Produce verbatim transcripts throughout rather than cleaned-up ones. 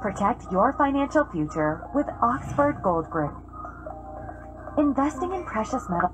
Protect your financial future with Oxford Gold Group. Investing in precious metals.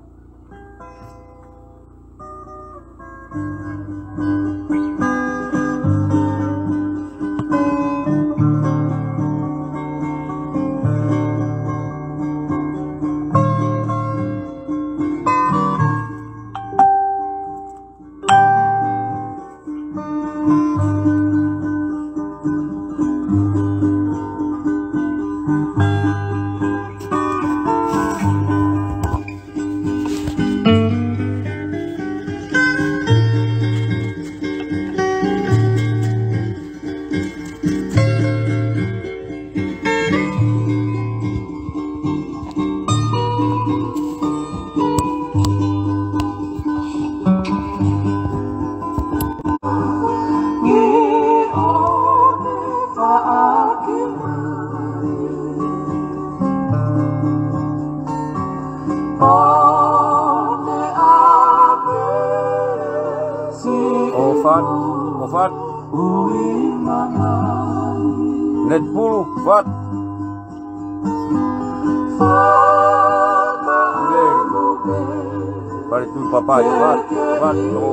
ʻO fat, ʻo fat. Net pulu, fat. Lei. Pale tui papai, fat, fat, no.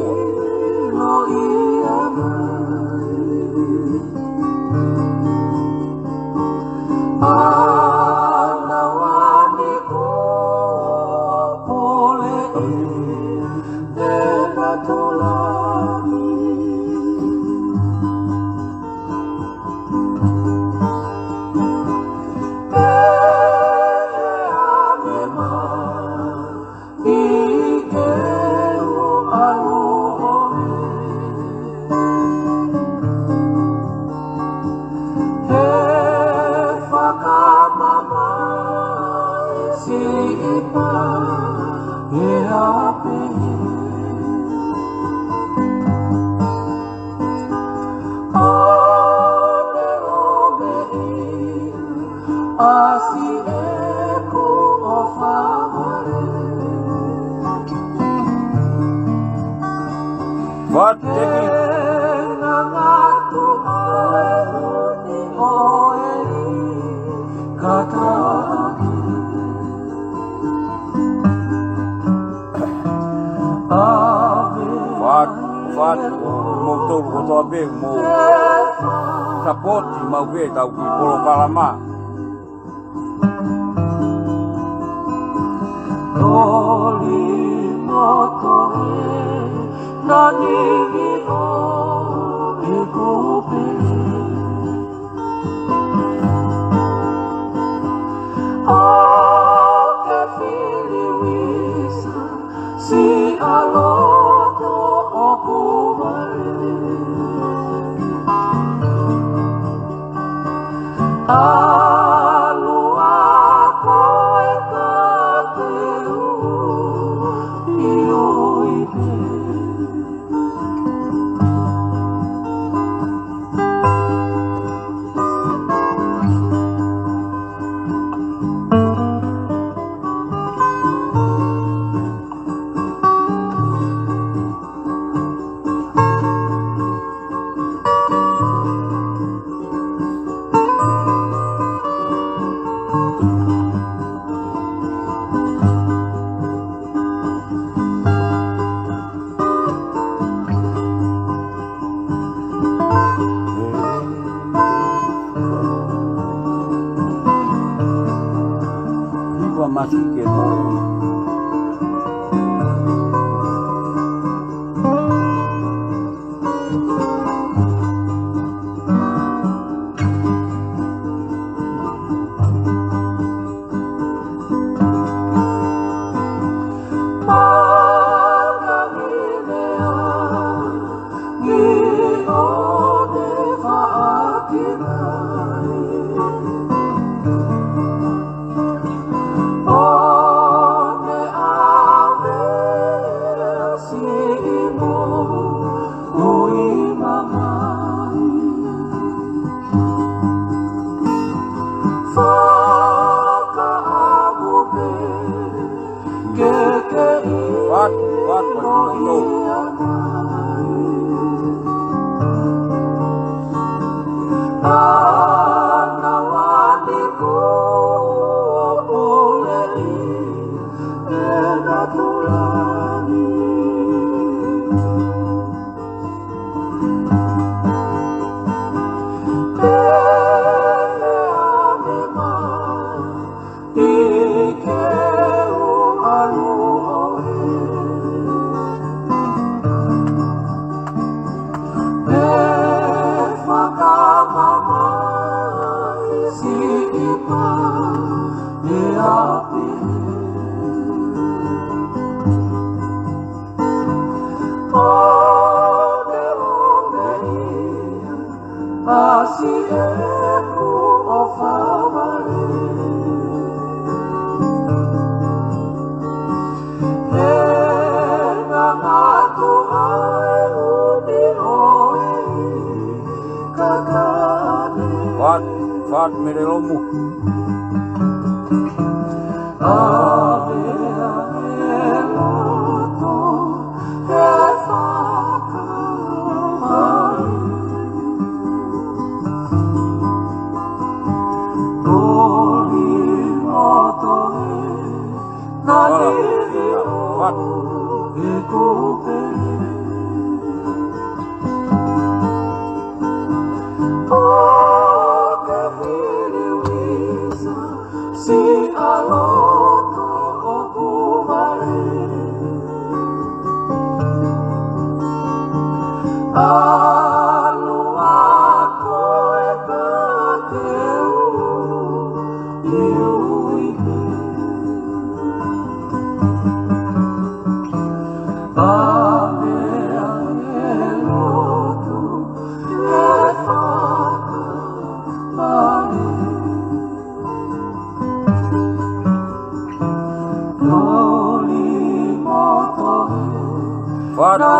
Fat, teki. Fat, fat, mo tolu kotoa pē, mo sapoti maʻu pē ʻetau kiʻi polokalama. Iwa masi ke mo. Fat, fat, fat, no. Fat, fat mele lomu. Fat.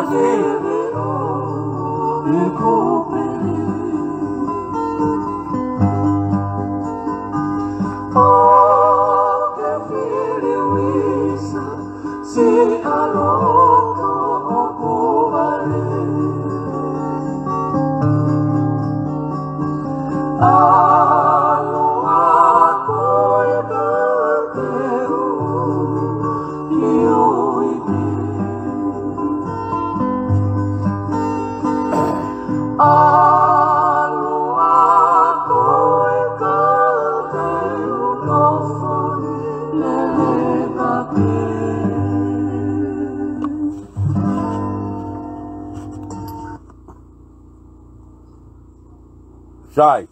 Sai.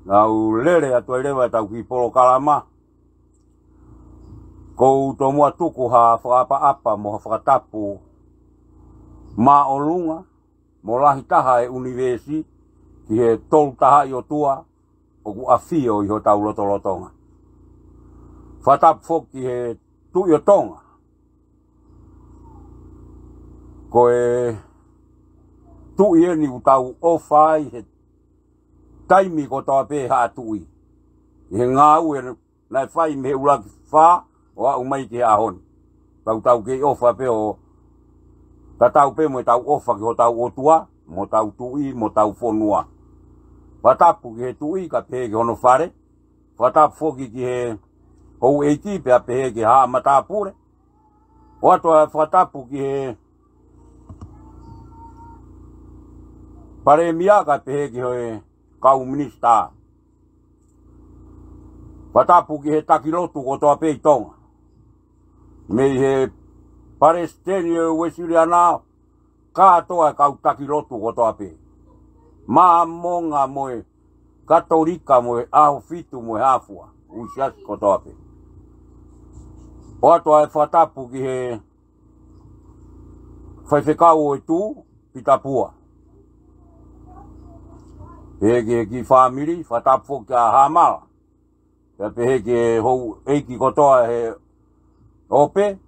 Naʻa ku lele atu ai leva ʻetau kiʻi polokalama. Ko u tomuʻa tuku ha fakaʻapaʻapa mo ha fakatapu māʻolunga mo lahi taha ʻi he ʻunivēsi ki he Tolu Tahaʻi ʻOtua ʻoku ʻafio ʻi hotau lotolotonga. Fakatapu foki ki he Tuʻi ʻo Tonga. Ko e tuʻi eni ʻoku tau ʻofa ai he taimi kotoa pē haʻa tuʻi. ʻI he ngāue naʻe fai mei he ʻuluaki fā ʻo aʻu mai ki he ʻaho ni. Tau tau kei ʻofa pē ʻo tatau pē mo ʻetau ʻofa ki hotau ʻOtua, mo hotau tuʻi, mo hotau fonua. Fakatapu ki he tuʻi kae pehē ki hono fale. Fakatapu foki ki he houʻeiki pea pehē ki he haʻa matāpule. ʻOatu ʻa e fakatapu ki he Palēmia kae pehē ki he kau minisitā. Fakatapu ki he taki lotu kotoa pē ʻi Tonga. Mei he Palesiteni ʻo e Uēsiliana kātoa e kau taki lotu kotoa pē. Māmonga mo e Katolika mo e ʻAhofitu mo e Hāfua, ʻū siasi kotoa pē. ʻOatu ʻa e fakatapu ki he faifekau ʻo e Tū, Pita Pua. Pehē ki he kiʻi fāmili, fakatapu foki ʻa Hāmala. Pea pehē ki he houʻeiki kotoa he ʻope.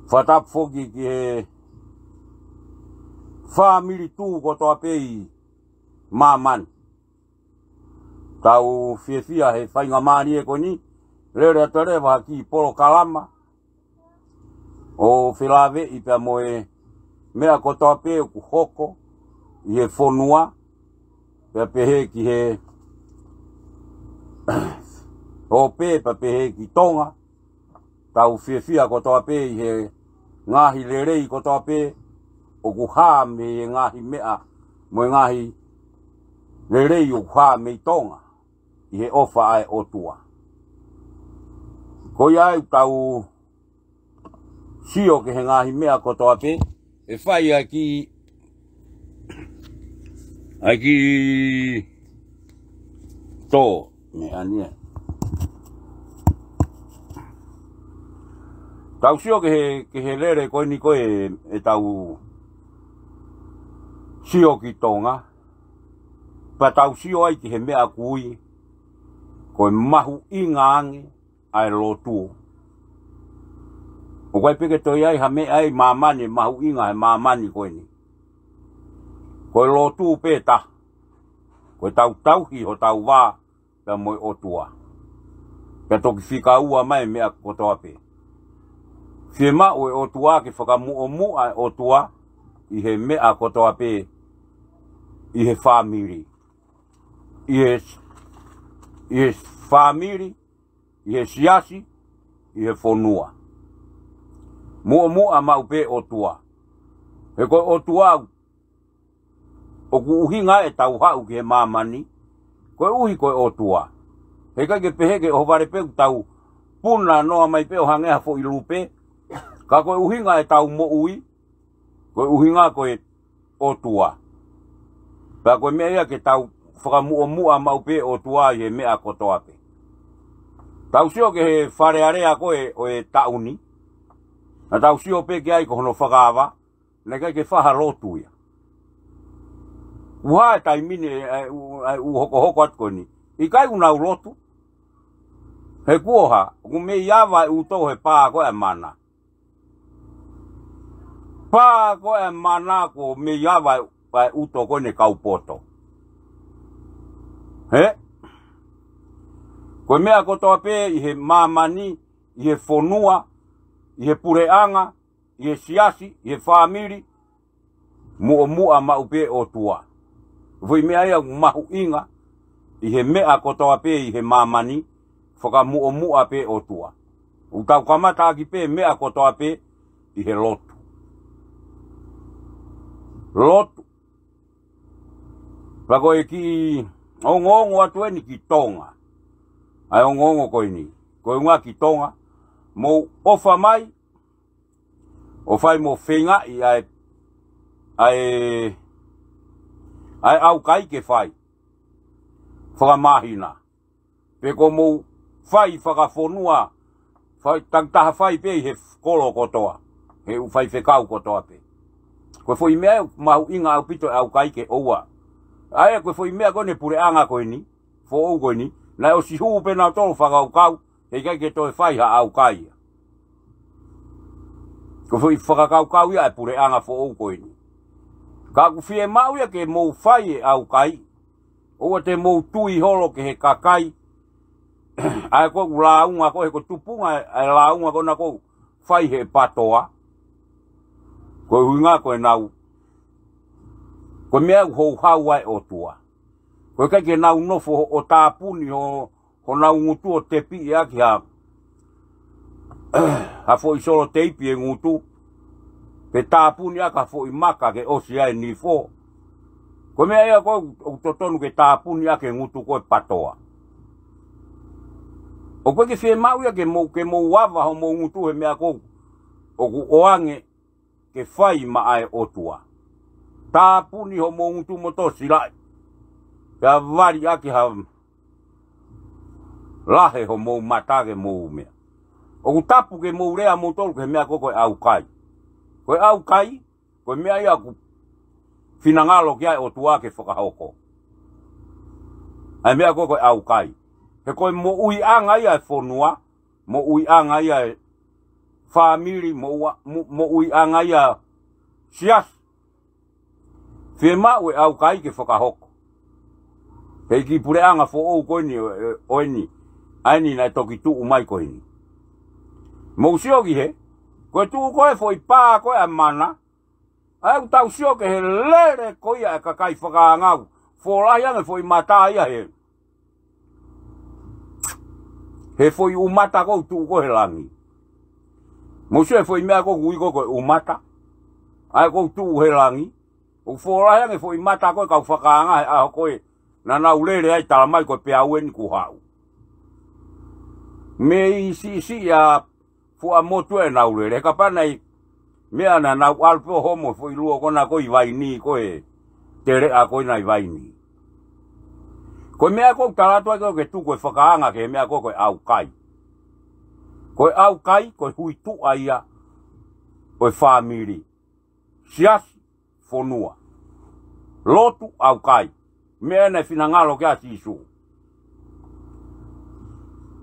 Fakatapu foki ki he fāmili Tū kotoa pē ʻi māmani. Tau fiefia he faingamālie ko eni, lele atu leva ha kiʻi polokalama ʻo felāveʻi pea mo e meʻa kotoa pē ʻoku hoko ʻi he fonua, pea pehē ki he ʻope, pea pehē ki Tonga. Tau fiefia kotoa pē ʻi he ngaahi lelei kotoa pē ʻoku hā mei he ngaahi meʻa mo e ngaahi lelei ʻoku hā mei Tonga ʻi he ʻofa ʻa e ʻOtua. Ko ia ai ʻoku tau sio ki he ngaahi meʻa kotoa pē, ʻe fai ʻaki, ʻaki, ʻo, meʻa ni ē. Tau sio ki he, ki he lele ko eni ko ē, ʻetau sio ki Tonga. Pea tau sio ai ki he meʻa ʻoku ui ko e mahuʻinga ange ʻa e lotu. ʻOku ʻikai pē ke toe ʻi ai ha meʻa ʻi māmani ʻe mahuʻinga he māmani ko eni. Ko e lotu pē taha. Ko ʻetau tauhi hotau vā pea mo e ʻOtua. Pea toki fika ua mai e meʻa kotoa pē. Fiemaʻu e ʻOtua ke fakamuʻomuʻa e ʻOtua ʻi he meʻa kotoa pē, ʻi he fāmili. ʻI he, ʻi he fāmili, ʻi he siasi, ʻi he fonua. Muʻomuʻa maʻu pē ʻOtua. He ko e ʻOtua ʻoku ʻuhinga ʻetau haʻu ki he māmani, koeʻuhi ko e ʻOtua. Heʻikai ke pehē ke ʻohovale pē ʻoku tau puna noa mai pē ʻo hangē ha foʻi lupe, ka ko e ʻuhinga ʻetau moʻui, ko e ʻuhinga ko e ʻOtua. Pea ko e meʻa ia ke tau fakamuʻomuʻa maʻu pē ʻOtua ʻi he meʻa kotoa pē. Tau sio ki he Fale Alea ko ē ʻo e taʻu ni. Naʻa tau sio pē ki ai ko hono fakaava, naʻe ʻikai ke fai ha lotu ia. Kuo hā e taimi ni ʻe, ʻe, ʻe, ʻe ʻū hokohoko atu ko eni. ʻIkai ʻoku nau lotu. He kuo hā, ʻoku mei ava e ʻuto he pā ko ē ʻa e mana. Pā ko ē ʻa e mana kuo mei ava e, e ʻuto ko eni kau poto. He? Ko e meʻa kotoa pē ʻi he māmani, ʻi he fonua, ʻi he puleʻanga, ʻi he siasi, ʻi he fāmili, muʻomuʻa maʻu pē ʻOtua. Foʻi meʻa ia ʻoku mahuʻinga ʻi he meʻa kotoa pē ʻi he māmani, fakamuʻomuʻa pē ʻOtua. ʻOku tau kamata ʻaki pē meʻa kotoa pē ʻi he lotu. Lotu. Pea ko e kiʻi ongoongo atu eni ki Tonga. ʻA e ongoongo ko eni. Ko e ʻuhinga ki Tonga. Mou ʻofa mai, ʻo fai mo feingaʻi ʻa e, ʻa e, ʻa e ʻaukai ke fai. Fakamāhina. Pe ko mou fai fakafonua, fai takitaha fai pē ʻi he kolo kotoa, he ʻū faifekau kotoa pē. Ko e foʻi meʻa ʻoku mahuʻinga ʻaupito e ʻaukai ke ʻoua. ʻA ia ko e foʻi meʻa ko eni puleʻanga ko eni, foʻou ko eni, naʻe ʻosi hū pē nautolu fakakaukau, heʻikai ke toe fai ha ʻaukai ia. Ko e foʻi fakakaukau ia e puleʻanga foʻou ko eni. Ka ʻoku fiemaʻu ia ke mou fai e ʻaukai, ʻoua te mou tui holo ki he kakai, ʻa ē ko ē ʻoku lāunga ko ē he ko e tupunga ʻa e lāunga ko ē naʻa ʻoku fai he patoa. Ko e ʻuhinga ko ʻenau, ko e meʻa ʻoku houhau ai e ʻOtua. Ko e ʻikai ke nau nofo ʻo tāpuni ho, honau ngutu ʻo tepiʻi ʻaki ha, ha foʻi solo teipi e ngutu, pe tāpuni ʻaki ha foʻi maka ke ʻosi ai e nifo. Ko e meʻa ia ko ē ʻoku totonu ke tāpuni ʻaki e ngutu ko e patoa. ʻOku ʻikai ke fiemaʻu ia ke mou, ke mou ava homou ngutu he meʻa ko ē ʻoku ʻoange ke fai maʻa e ʻOtua. Tāpuni homou ngutu mo tō silaʻi. Pea vali ʻaki ha lahe homou mata ke mou meʻa. ʻOku tapu ke mou lea moutolu ki he meʻa ko ē ko e ʻaukai. Ko e ʻaukai, ko e meʻa ia ʻoku finangalo ki ai e ʻOtua ke fakahoko. ʻA e meʻa ko ē ko e ʻaukai. He ko e moʻuiʻanga ia e fonua, moʻuiʻanga ia e fāmili, moʻua-, mo-, moʻuiʻanga ia e siasi. Fiemaʻu e ʻaukai ke fakahoko. He kiʻi puleʻanga foʻou ko eni, ʻo, ʻo eni, ʻa eni naʻe toki tuʻu mai ko eni. Mou sio ki he, ko e tuʻu ko ē foʻi pā ko ē ʻa e mana, ʻa ia ʻoku tau sio ki he lele ko ia e kakai fakaangau, fōlahi ange foʻi mata ia he, he foʻi ʻumata ko ē ʻoku tuʻu ko ē he langi. Mou sio he foʻi meʻa ko ē ʻoku ui ko ē ko e ʻumata. ʻA ia ko ē ʻoku tuʻu he langi. ʻOku fōlahi ange foʻi mata ko ē kau fakaanga he ʻaho ko ē naʻa nau lele ai, talamai ko e peau eni kuo haʻu. Mei siʻisiʻi ʻa Fuaʻamotu ʻenau lele, he kapau naʻe meʻa naʻa nau ʻalu pē ʻo homo foʻi luo ko ena ko ē ʻi Vaini ko ē, teleʻa ko ena ʻi Vaini. Ko e meʻa ʻoku ou tala atu ai ko e ke tuku e fakaanga ki he meʻa ko ē ko e ʻaukai. Ko e ʻaukai, ko e huituʻa ia ʻo e fāmili. Siasi, fonua. Lotu, ʻaukai. Meʻa naʻe finangalo ki ai ʻa Sīsū.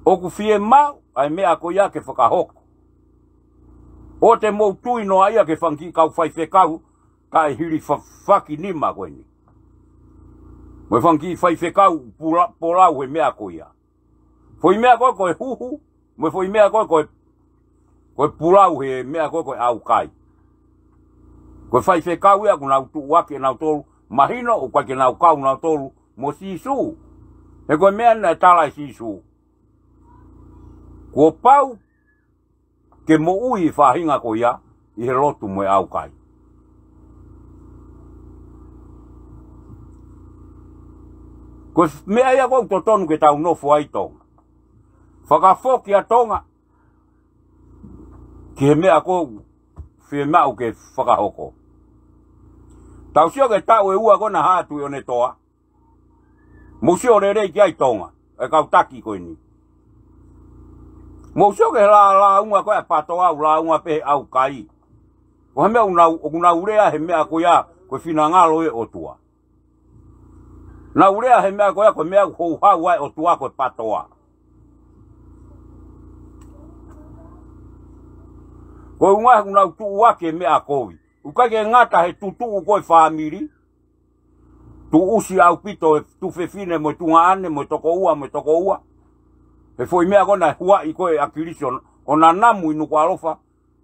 ʻOku fiemaʻu ʻa e meʻa ko ia ke fakahoko. ʻOua te mou tui noa ia ki he fanga kiʻi kau faifekau taʻe hili fa-, faki nima ko eni. Mo e fanga kiʻi faifekau pula-, polau he meʻa ko ia. Foʻi meʻa ko ē ko e huhu, mo e foʻi meʻa ko ē ko e, ko e pulau he meʻa ko ē ko e ʻaukai. Ko e faifekau ia ʻoku nau tuʻuaki ʻe nautolu, mahino ʻoku ʻikai ke nau kau nautolu mo Sīsū. He ko e meʻa naʻe tala ʻe Sīsū, kuo pau ke moʻui e faʻahinga ko ia ʻi he lotu mo e ʻaukai. Ko e meʻa ia ʻoku totonu ke tau nofo ai Tonga. Fakafoki ʻa Tonga ki he meʻa ʻoku fiemaʻu ke fakahoko. Tau sio ki he taʻu ʻe ua ko ē naʻe haʻu ʻa Tuʻiʻonetoa. Mou sio lelei ki ai Tonga, e kau taki ko eni. Mou sio ki he lā-, lāunga ko ē ʻa Patoa, ʻoku lāunga pē he ʻaukai. Ko e hā e meʻa ʻoku nau, ʻoku nau lea he meʻa ko ia, ko e finangalo ʻo e ʻOtua. Nau lea he meʻa ko ia, ko e meʻa ʻoku houhau ai e ʻOtua ko e Patoa. Ko e ʻuhinga he ʻoku nau tuʻuaki e meʻa kovi. ʻOku ʻikai ke ngata he tutuʻu ko ē fāmili, tuʻusi ʻaupito e tuofefine mo e tuongaʻane mo e tokoua mo e tokoua. He foʻi meʻa ko ē naʻe huaʻi ko ē ʻa Kilisi ʻo nanamu ʻi Nukuʻalofa,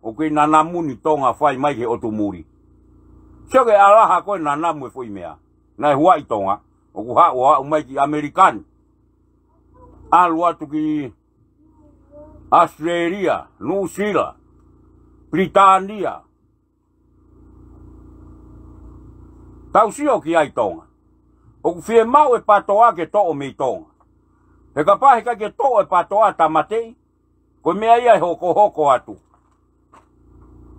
ʻoku kei nanamu ni Tonga fai mai ki he ʻotu muli. Sio ki he ʻalaha ko ē nanamu e foʻi meʻa. Naʻe huaʻi Tonga, ʻoku haʻu ʻo aʻu mai ki ʻAmelika ni. ʻAlu atu ki ʻAositelēlia, Nuʻusila, Pilitānia. Tau sio ki ai Tonga. ʻOku fiemaʻu e Patoa ke toʻo mei Tonga. He kapau he ʻikai ke toʻo e Patoa, tāmateʻi, ko e meʻa ia ʻe hokohoko atu.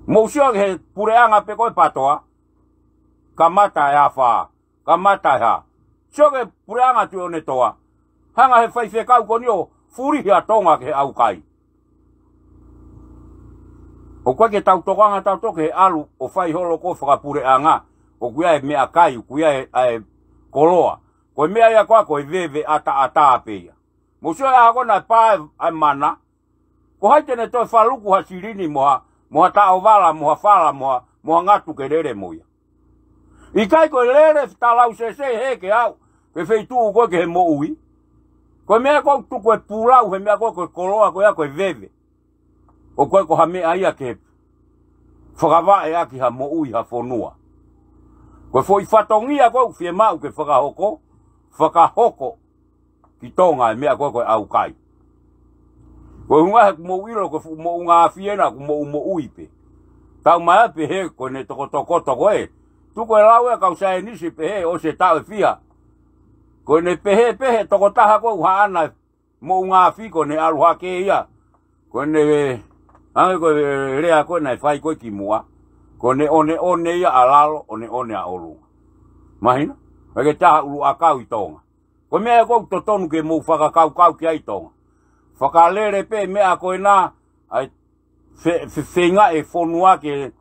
Mou sio ki he puleʻanga pē ko ē Patoa, kamata ʻe he afā, kamata ʻe he hā. Sio ki he puleʻanga Tuʻiʻonetoa, hanga ʻe he faifekau ko eni ʻo fulihi ʻa Tonga ki he ʻaukai. ʻOku ʻikai ke tau tokanga tautolu ki he ʻalu ʻo fai holo ko ē fakapuleʻanga, ʻoku ʻi ai e meʻakai, ʻoku ʻi ai e, ʻa e koloa. Ko e meʻa ia ko ē ko e veve ʻataʻatā pē ia. Mou sio he ʻaho ko ē naʻe pā ai e mana, ko hai te ne toe faluku ha silini mo ha, mo ha taʻovala, mo ha fala, mo ha, mo ha ngatu ke lele mo ia. ʻIkai ko e lele fetalausese he ke aʻu ki he feituʻu ko ē ki he moʻui. Ko e meʻa ko ē ʻoku tuku e pulau he meʻa ko ē ko e koloa ko ia ko e veve. ʻOku ʻikai ko ha meʻa ia ke fakavaʻe ʻaki ha moʻui ha fonua. Ko e foʻi fatongia ko ē ʻoku fiemaʻu ke fakahoko, fakahoko ki Tonga e meʻa ko ē ko e ʻaukai. Ko e ʻuhinga he ʻoku mou ʻilo ko e fuʻu moʻunga afi ena ʻoku mou moʻui pē. Tau mai pē he ko ʻene tokotokoto ko ē. Tuku e lau ʻa e kau saienisi pē he ʻosi e taʻu ʻe fiha. Ko ʻene pehē pē he tokotaha ko ē ʻoku haʻana moʻunga afi ko ʻene ʻalu hake ia. Ko ʻene, hangē ko e lea ko ē naʻe fai ko ē kimuʻa. Ko ʻene ʻoneʻone ia ʻa lalo, ʻoneʻone ʻa ʻolunga. Mahino? ʻIkai ke taha ʻuluʻakau ʻi Tonga. Ko e meʻa ia ʻoku totonu ke mou fakakaukau ki ai Tonga. Fakalele pē meʻa ko ena, ʻai fe-, fe-, feinga e fonua ke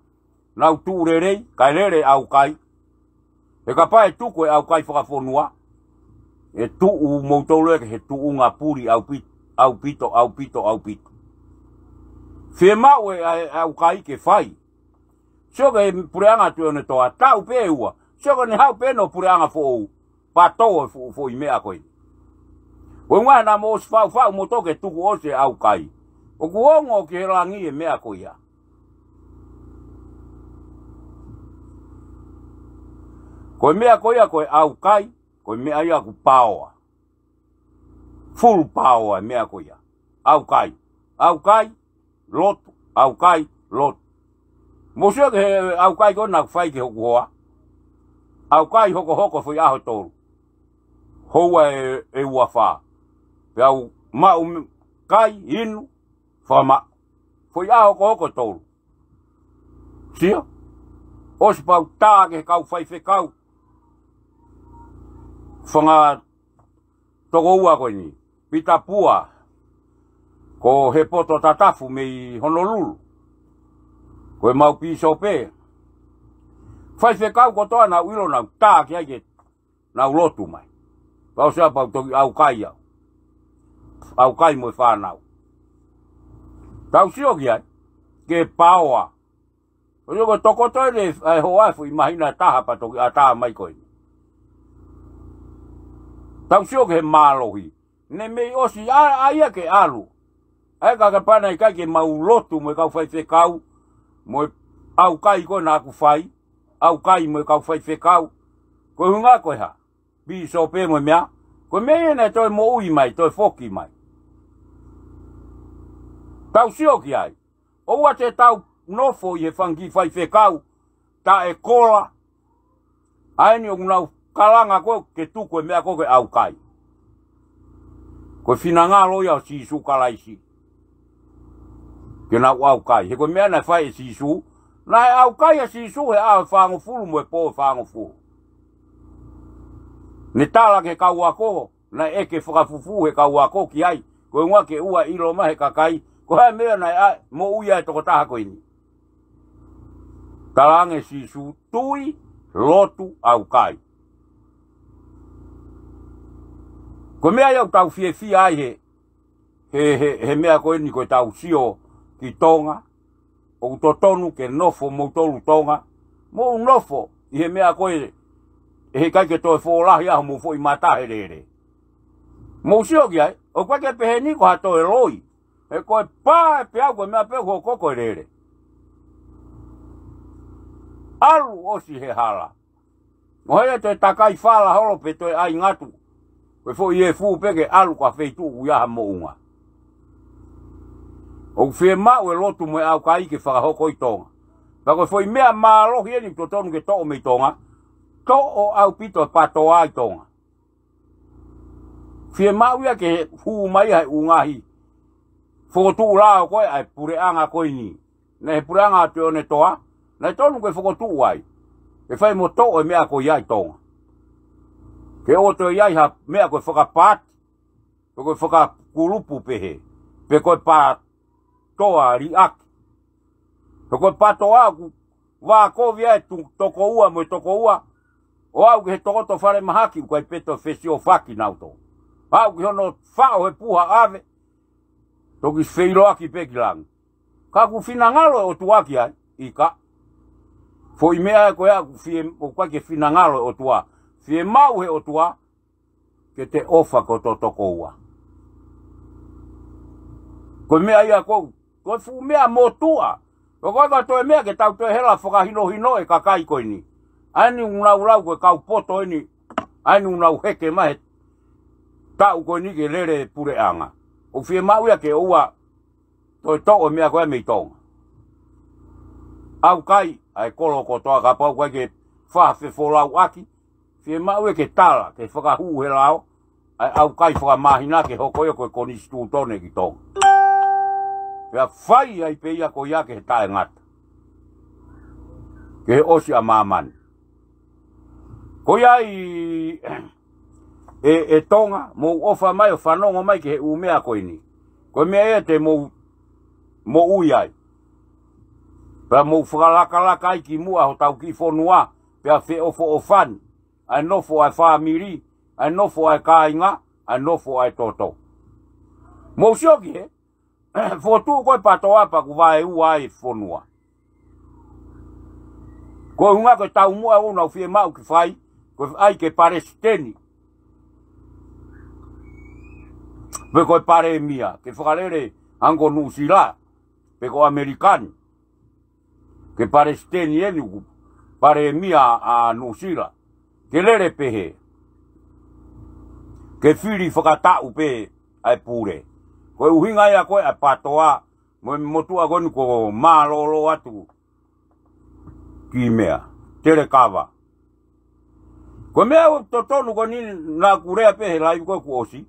nau tuʻu lelei, kae lele ʻaukai. He kapau ʻe tuku e ʻaukai fakafonua, ʻe tuʻu moutolu ia ki he tuʻunga puli ʻaupi-, ʻaupito, ʻaupito, ʻaupito. Fiemaʻu e, ʻa e, ʻaukai ke fai. Sio ki he puleʻanga Tuʻiʻonetoa, taʻu pē ʻe ua. Sio ki heʻene haʻu pē ʻo puleʻanga foʻou. Patoa e fuʻu foʻi meʻa ko ē. Ko e ʻuhinga naʻa mou ʻosi faʻufaʻu moutolu ke tuku ʻosi e ʻaukai. ʻOku ongo ki he langi e meʻa ko ia. Ko e meʻa ko ia ko e ʻaukai, ko e meʻa ia ʻoku paoa. Full power e meʻa ko ia. ʻAukai. ʻAukai, lotu, ʻaukai, lotu. Mou sio ki he ʻaukai ko ē naʻa ku fai ki hoku hoa. ʻAukai hokohoko foʻi ʻaho ʻe tolu. Houa ʻe, ʻe ua fā. Pea u maʻu m-, kai, inu, fakamaʻu. Foʻi ʻaho hokohoko ʻe tolu. Sio? ʻOsi pau tā ki he kau faifekau. Fanga toko ua ko eni. Pita Pua, ko Hepoto Tatafu mei Honolulu, ko e mau pīsope. Faifekau kotoa naʻa ku ʻilo naʻa ku tā ki ai ke nau lotu mai. Pau sea pau toki ʻaukai au. ʻAukai mo e fānau. Tau sio ki ai, ke paoa. ʻOku ou tokoto ʻene, ʻa e hoa ʻe fuʻu māhina ʻe taha pea toki ʻatā mai ko eni. Tau sio ki he mālohi. Ne mei ʻosi ʻa, ʻa ia ke ʻalu. ʻA e ka ka pana ʻikai ke mau lotu mo e kau faifekau, mo e ʻaukai ko ē naʻa ku fai, ʻaukai mo e kau faifekau. Ko e ʻuhinga ko e hā? Pīsope mo e meʻa. Ko e meʻa ia naʻe toe moʻui mai, toe foki mai. Tau sio ki ai. ʻOua te tau nofo ʻi he fanga kiʻi faifekau taʻekola. ʻA eni ʻoku nau kalanga ko ē ke tuku e meʻa ko ē ke ʻaukai. Ko e finangalo ia ʻo Sīsū Kalaisi ke nau ʻaukai. He ko e meʻa naʻe fai ʻe Sīsū. Naʻe ʻaukai ʻa Sīsū he ʻaho ʻe fāngofulu mo e pō ʻe fāngofulu. Ne tala ki he kau ako, naʻe ʻeke fakafufū he kau ako ki ai, ko e ʻuhinga ke ʻoua ʻe ʻilo mai he kakai ko e hā e meʻa naʻe ʻa, moʻui ai e tokotaha ko eni. Talaange ʻe Sīsū, tui, lotu, ʻaukai. Ko e meʻa ia ʻoku tau fiefia ai he, he, he, he meʻa ko eni ko e tau sio ki Tonga, ʻoku totonu ke nofo moutolu Tonga, mou nofo ʻi he meʻa ko ē, ʻe heʻikai ke toe fōlahi ʻa homou foʻi mata he lele. Mou sio ki ai, ʻoku ʻikai ke pehē ni ko ha toe loi. He ko e pā ʻe peau ko e meʻa pē ʻoku hoko ko e lele. ʻAlu ʻosi he hala. Mo hea toe takai fala holo pe toe ʻai ngatu. Ko e foʻi efu pē ke ʻalu ki ha feituʻu ʻoku ʻi ai ha moʻunga. ʻOku fiemaʻu e lotu mo e ʻaukai ke fakahoko ʻi Tonga. Pea ko e foʻi meʻa mālohi eni totonu ke toʻo mei Tonga. Toʻo ʻaupito e PATOA ʻi Tonga. Fiemaʻu ia ke hū mai ʻa e ʻū ngaahi fokotuʻu lao ko ē ʻa e puleʻanga ko eni. Naʻe he puleʻanga ʻa Tuʻiʻonetoa, naʻe tonu ke fokotuʻu ai. ʻE fai mo toʻo e meʻa ko ia ʻi Tonga. Ke ʻoua toe ʻi ai ha meʻa ko e fakapaati, pe ko e fakakulupu pehē, pe ko e PATOA liʻaki. Pe ko e PATOA ʻoku vākovi ai e tu-, toko ua mo e toko ua, ʻo aʻu ki he tokoto falemahaki ʻoku ʻikai pē toe fesiofaki nautolu. Aʻu ki hono faʻo he puha ʻave, toki feʻiloaki pē ki langi. Ka ʻoku finangalo e ʻOtua ki ai, ʻikai. Foʻi meʻa ē ko ia ʻoku fie, ʻoku ʻikai ke finangalo e ʻOtua. Fiemaʻu he ʻOtua, ke te ʻofa ki ho tokoua. Ko e meʻa ia ko, ko e fuʻu meʻa motuʻa. ʻOku ʻikai ko ha toe meʻa ke tau toe hela fakahinohino e kakai ko eni. ʻA eni ʻoku nau lau ko e kau poto eni. ʻA eni ʻoku nau heke mai he taʻu ko eni ke lele e puleʻanga. ʻOku fiemaʻu ia ke ʻoua toe toʻo e meʻa ko ia mei Tonga. ʻAukai ʻa e kolo kotoa kapau ʻoku ʻikai ke fai ha fefolauʻaki, fiemaʻu ia ke tala, ke fakahū he lao, ʻa e ʻaukai fakamāhina ke hoko ia ko e konisitūtone ki Tonga. Pea fai ai pē ia ko ia ki he taʻengata. Ki he ʻosi ʻa māmani. Ko ia ai ʻe, ʻe Tonga, mou ʻofa mai ʻo fanongo mai ki he ʻū meʻa ko eni. Ko e meʻa ia te mou, moʻui ai. Pea mou fakalakalaka ai ki muʻa hotau kiʻi fonua, pea feʻofoʻofani ʻa e nofo ʻa e fāmili, ʻa e nofo ʻa e kāinga, ʻa e nofo ʻa e toto. Mou sio ki he, fokotuʻu ko e PATOA pea ʻoku vaeua ai e fonua. Ko e ʻuhinga ko e taumuʻa ʻoku nau fiemaʻu ke fai, ko e ʻai ke palesiteni. Pe ko e palēmia, ke fakalele hangē ko Nuʻusila, pe ko ʻAmelika ni. Ke palesiteni eni ʻoku palēmia ʻa Nuʻusila. Ke lele pehē. Ke fili fakataʻu pē ʻa e pule. Ko e ʻuhinga ia ko ē ʻa e PATOA, mo e motuʻa ko eni kuo mālōlō atu ki meʻa, telekava. Ko e meʻa ʻoku totonu ko eni naʻa ku lea pē he laivi ko ē kuo ʻosi.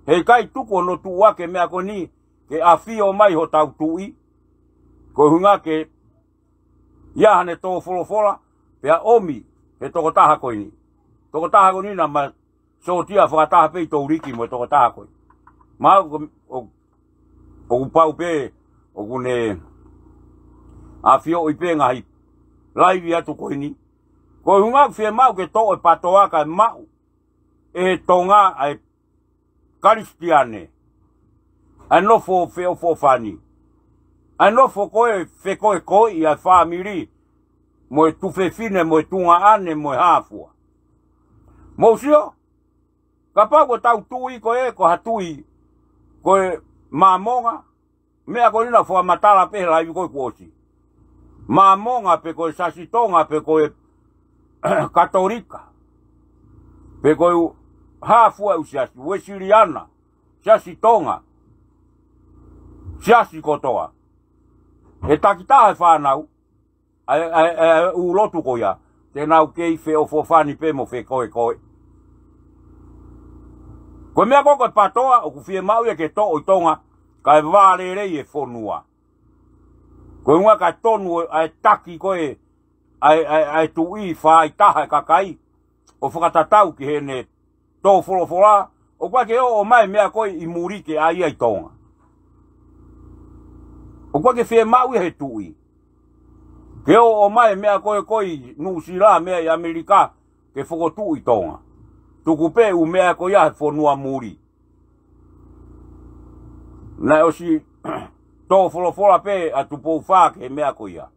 Heʻikai tuku hono tuʻuaki e meʻa ko eni, ke ʻafio mai hotau tuʻi. Ko e ʻuhinga ke ʻi ai haʻane tō folofola, pea ʻomi he tokotaha ko eni. Tokotaha ko eni naʻa ma sōtia fakataha pē ʻi Touriki mo e tokotaha ko ē. Mahalo ʻoku, ʻoku pau pē ʻoku ne ʻafioʻi pē ngaahi laivi atu ko eni. Ko e ʻuhinga ʻoku fiemaʻu ke toʻo e PATOA kae maʻu ʻe he Tonga ʻa e Kalisitiane ʻa e nofo feʻofoʻofani, ʻa e nofo ko ē fekoekoeʻi ʻa e fāmili mo e tuofefine mo e tuongaʻane mo e hā fua. Mou sio, kapau ko ʻetau tui ko ē ko ha tui ko e Māmonga, meʻa ko eni naʻa ku fakamatala pē he laivi ko ē kuo ʻosi. Māmonga pe ko e Siasi Tonga pe ko e Katolika pe ko e u-, hā fua e ʻū siasi, Uēsiliana, Siasi Tonga, siasi kotoa. ʻE takitaha e fānau ʻa e, ʻa e, ʻa e ʻū lotu ko ia, te nau kei feʻofoʻofani pē mo fekoekoeʻi. Ko e meʻa ko ē ko e PATOA ʻoku fiemaʻu ia ke toʻo ʻi Tonga kae vālelei e fonua. Ko e ʻuhinga kae tonu ʻa e taki ko ē ʻa e, ʻa e, ʻa e tuʻi, fāitaha e kakai ʻo fakatatau ki heʻene tō folofola, ʻoku ʻikai ke ō mai e meʻa ko ē ʻi muli ke ʻai ai ʻi Tonga. ʻOku ʻikai ke fiemaʻu ia he tuʻi ke ō mai e meʻa ko ē ko ē ʻi Nuʻusila, meʻa ʻi ʻAmelika, ke fokotuʻu ʻi Tonga. Tuku pē ʻū meʻa ko ia he fonua muli. Naʻe ʻosi tō folofola pē ʻa Tupou Fā ki he meʻa ko ia.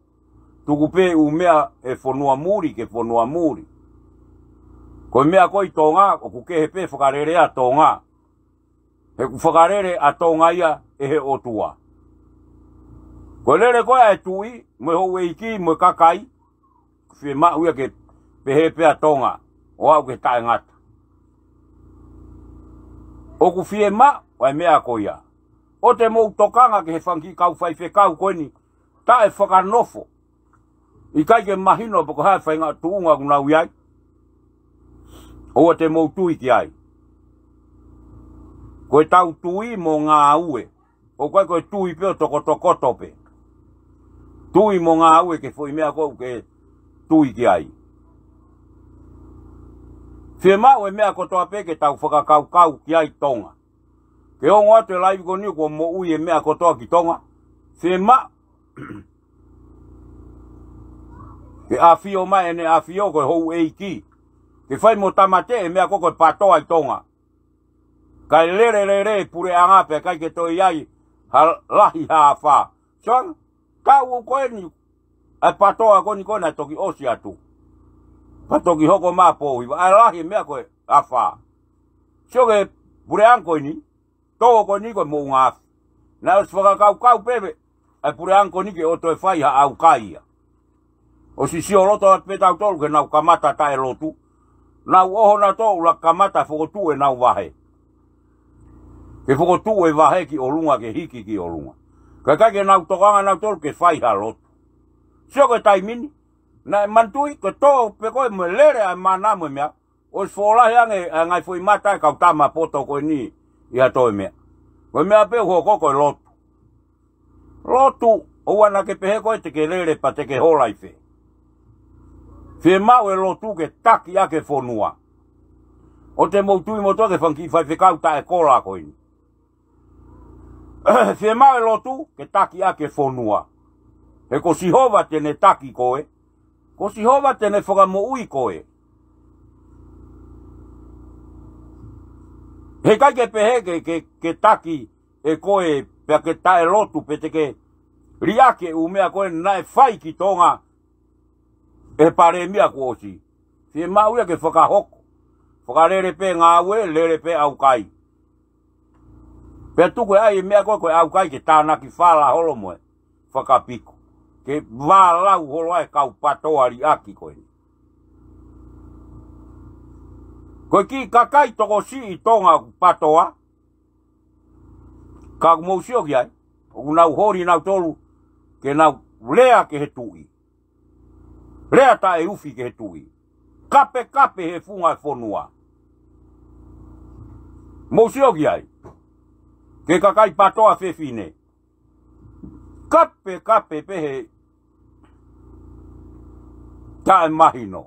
Tuku pē ʻū meʻa he fonua muli ki he fonua muli. Ko e meʻa ko ē ʻi Tonga, ʻoku kehe pē fakalele ʻa Tonga. He ʻoku fakalele ʻa Tonga ia ʻe he ʻOtua. Ko e lele ko ē ʻa e tuʻi mo e houʻeiki mo e kakai, fiemaʻu ia ke pehē pē ʻa Tonga ʻo aʻu ki he taʻengata. ʻOku fiemaʻu ʻa e meʻa ko ia. ʻOua te mou tokanga ki he fanga kiʻi kau faifekau ko eni taʻefakanofo. ʻIkai ke mahino pe ko e hā e faʻahinga tuʻunga ʻoku nau ʻi ai. ʻOua te mou tui ki ai. Ko ʻetau tui mo ngāue. ʻOku ʻikai ko e tui pē ʻo tokotokoto pē. Tui mo ngāue ki he foʻi meʻa ko ē ʻoku ke tui ki ai. Fiemaʻu e meʻa kotoa pē ke tau fakakaukau ki ai ʻi Tonga. Ke ongo atu e laivi ko eni kuo moʻui e meʻa kotoa ki Tonga. Fiemaʻu ke ʻafio mai ʻEne ʻAfio ko e houʻeiki ke fai mo tāmateʻi e meʻa ko ē ko e PATOA ʻi Tonga. Kae lele lele e puleʻanga pea ʻikai ke toe ʻi ai ha lahi ha afā. Sio ange, taʻu ko eni ʻa e PATOA ko eni ko ē naʻe toki ʻosi atu, pea toki hoko mai ʻa Pōhiva, ʻa e lahi e meʻa ko e afā. Sio ki he puleʻanga ko eni, tō ko eni ko e moʻunga afi. Naʻe ʻosi fakakaukau pē ʻa e puleʻanga ko eni ke ʻoua toe fai ha ʻaukai ia. ʻOsi sioloto atu pē tautolu ke nau kamata taʻelotu. Nau ʻoho nautolu ʻo kamata fokotuʻu ʻenau vahe. Ke fokotuʻu e vahe ki ʻolunga, ke hiki ki ʻolunga. Kae ʻikai ke nau tokanga nautolu ke fai ha lotu. Sio ki he taimi ni, naʻe manatuʻi ko e tō pē ko ē mo e lele ʻa e mana mo e meʻa, ʻosi fuʻu lahi ange ʻa e ngaahi foʻi mata e kau tama poto ko eni ʻi ha toe meʻa. Ko e meʻa pē ʻoku hoko ko e lotu. Lotu, ʻoua naʻa ke pehē ko ē te ke lele pea te ke hola ʻi fē. Fiemaʻu e lotu ke taki ʻaki e fonua. ʻOua te mou tui moutolu ki he fanga kiʻi faifekau taʻekola ko eni. Fiemaʻu e lotu ke taki ʻaki e fonua. He ko Sihova te ne taki koe. Ko Sihova te ne fakamoʻui koe. He ʻikai ke pehē ke, ke, ke taki ʻe koe pea ke taʻelotu pe te ke liʻaki e ʻū meʻa ko ē naʻe fai ki Tonga ʻe he palēmia kuo ʻosi. Fiemaʻu ia ke fakahoko. Fakalele pē ngāue, lele pē ʻaukai. Pea tuku e ʻai e meʻa ko ē ko e ʻaukai ke tānaki fala holo mo e fakapiko. Ke vālau holo ai e kau PATOA liʻaki ko eni. Ko e kiʻi kakai tokosiʻi ʻi Tonga ʻoku PATOA, ka ʻoku mou sio ki ai, ʻoku nau holi nautolu ke nau lea ki he tuʻi. Lea taʻeufi ki he tuʻi. Kapekape he funga e fonua. Mou sio ki ai. Ki he kakai PATOA fefine. Kapekape pē he taʻemahino.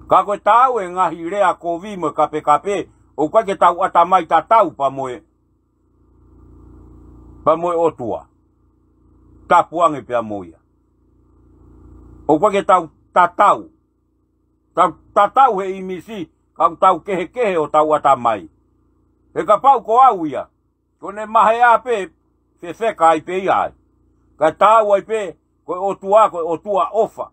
Ka ko e taau e ngaahi lea kovi mo e kapekape, ʻoku ʻikai ke tau ʻatamai tatau pea mo e, pea mo e ʻOtua. Tapu ange pea mo ia. ʻOku ʻikai ke tau tatau. Tau tatau he ʻīmisi, ka ʻoku tau kehekehe ʻo tau ʻatamai. He kapau ko au ia, ko ʻene maheʻa pē, fefeka ai pē ia ai. Ka taau ai pē, ko e ʻOtua, ko e ʻOtua ʻofa.